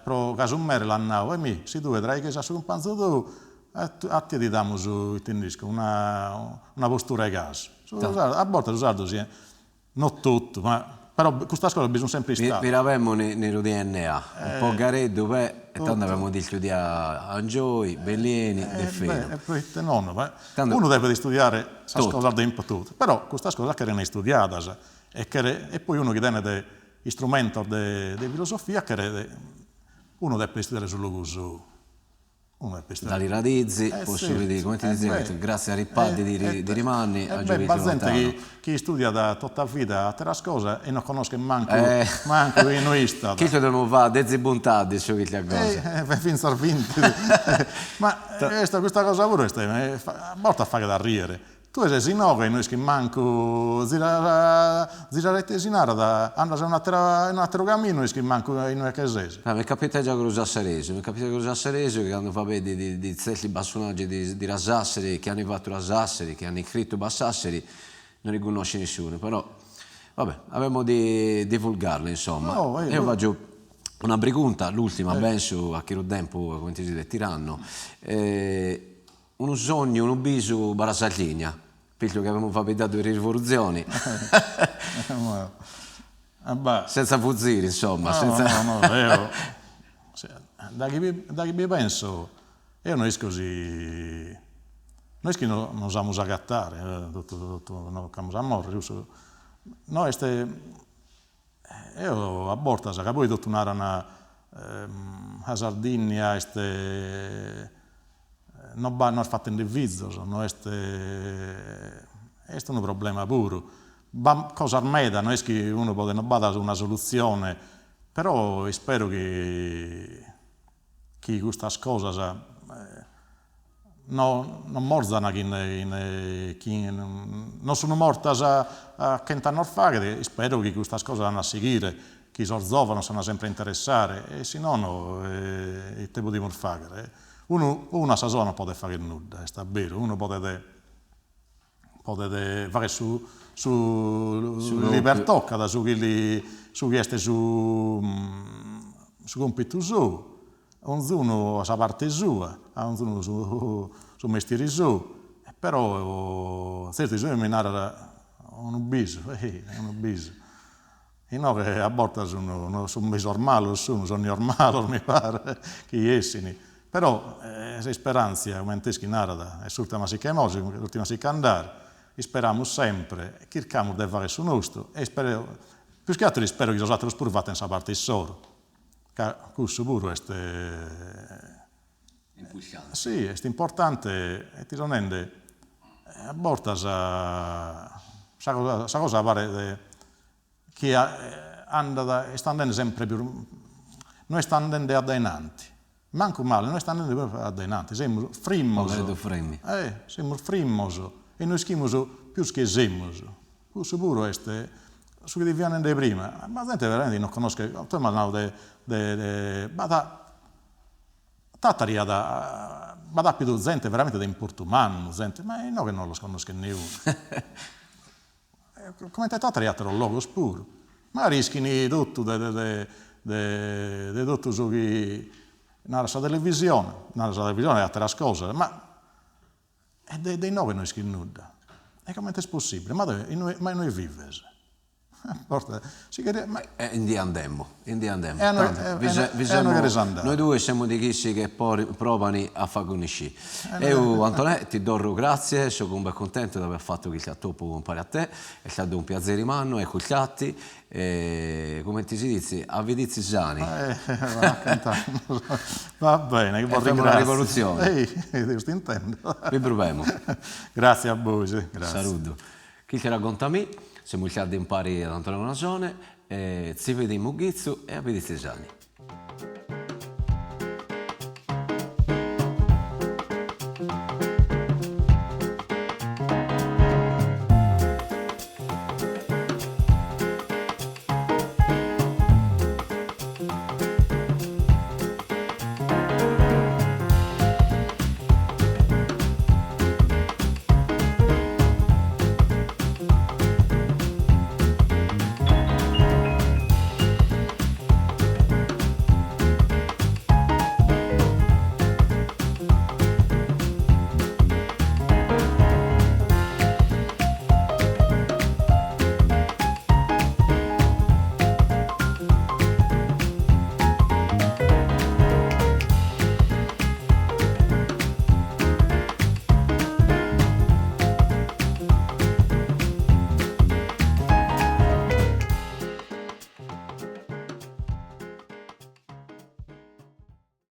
pro ca su mere l'at nau, e mi, si tue traighes a su cumpanzu tou, a tie ti damus, ite nd'isco, una una postura 'e casu. Su sardu, a bortas su sardu si, no totu, ma però custas cosas bi sun sempre istadas. Bi l'avemo nellu DNA, un po' Gareddu beh, e tando avemo di studiare Angioy, Bellieni, Deffenu. E proite nono, unu devet istudiare sas cosas de totu, però custas cosas cheren istudiadas e cheret, e poi unu chi tenet istrumentos de de filosofia cheret, unu depet istudiare su logu sou, unu depet istudiare. Dali radizi, po su chi, comente si narat, grazie a i padri di rimanni, E beh, b'at zente chi chi istudiat tota vida ateras cosas e non connoschet mancu mancu inue istat. Chistu devimus fai dexi puntadis su chi ti cosa. Fintzas binti. Ma est custa cosa puru est a bortas faghet a riere. Tue ses inoghe e no ischis mancu ziras ziras ite si narat, andas in un'atera in un'ateru caminu e no ischis mancu inue che ses. Ah, mi capita già cu lu sassaresu, mi capita cu lu sassaresu chi candu faveddi di di zerti personaggi di di la Sassari, chi hanno fattu la Sassari, chi hanno iscrittu pa Sassari, non li cunnosci nisciunu, però va bè, avemu di divulgarli insomma. No, Eo fagiu una pregunta, l'ultima, pensu, a chi lu tempu, comente si diet, tirannu Unu sognu, unu bisu pa la Sardigna, bistu chi avemu faveddadu de rivolutzioni. Senza fuzili, insomma, senza. No, no, eo, daghi bi daghi bi penso, eo no isco si, no est chi nos amus a agatare totu totu no ch'amus a morrer, cussu, no est, eo a bortas, ca poi totu naran sa Sardinnia est no b'at no est fatende fizos, no est est unu problema puru, b'at cosas meda, no est chi unu podet, no b'at una solutzione, però ispero chi chi custas cosas no no morzan chin chin chin no sun mortas chent'annos faghet, ispero chi custas cosas an a sighire, chi sos zovanos s'an sempre a interessare e si nono ite podimus fagher, unu unu a sa sola non podet fagher nudda, est a beru, unu podet podet fagher su su chi li pertocat, su chi li su chi est su su compitu sou, onzunu a sa parte sua, a onzunu su su mestieri sou, però zertu si unu mi narat unu bisu, unu bisu, inoghe a bortas unu sun bisos malos sun, sonnios malos mi paret chi essin, però s'isperanzia comente est chi narat est s'urtima a si che morrer, s'urtima a si ch'andare, isperamus sempre e chircamus de fagher su nostru e ispero, pius che atteru ispero chi sos atteros puru fatten sa parte issoro, ca cussu puru est Si, est importante e ti so nende, a bortas sa cosa sa cosa paret chi andat, est andende sempre pius, no est andende a dae innanti, mancu male, no est andende propriu a dae innanti, semus frimmos, semus frimmos e no ischimus pius chie semus, cussu puru est su chi ti fia nende prima, b'at zente veramente chi non connoschet, tue m'as nadu de de b'at Tàtari at b'at àpidu zente veramente de importu mannu, zente, ma inoghe non los connoschet niunu. Comente Tàtari e àteros logos puru. Magari ischin totu de de de. de de totu su chi narat sa televisione, narat sa televisione e ateras cosas, ma e de de inoghe no ischis nudda, e comente est possibile, ma deo inue ma inue vives Porta, si cheria, ma. E indi andemmo, indi andemmo. E a noi cheres andare. Noi due semo di chissi che provani a fa conniscì. Eo Antonè ti torro gratzie, so cumbe cuntentu de aver fatu custu atopu umpare a te, est istadu unu piazeri mannu e cugliati e comente si ditzi, a biditzi sani. Va bene, bos ringrazio. Una rivoluzione. Ehi, Deus t'intenda. Bi provemo. Grazie a bois, grazie. Saludu. Chi ti racconta mi, semus istadu impari ad Antonello Nasone, e si bidimus chitzu e a biditzi sani.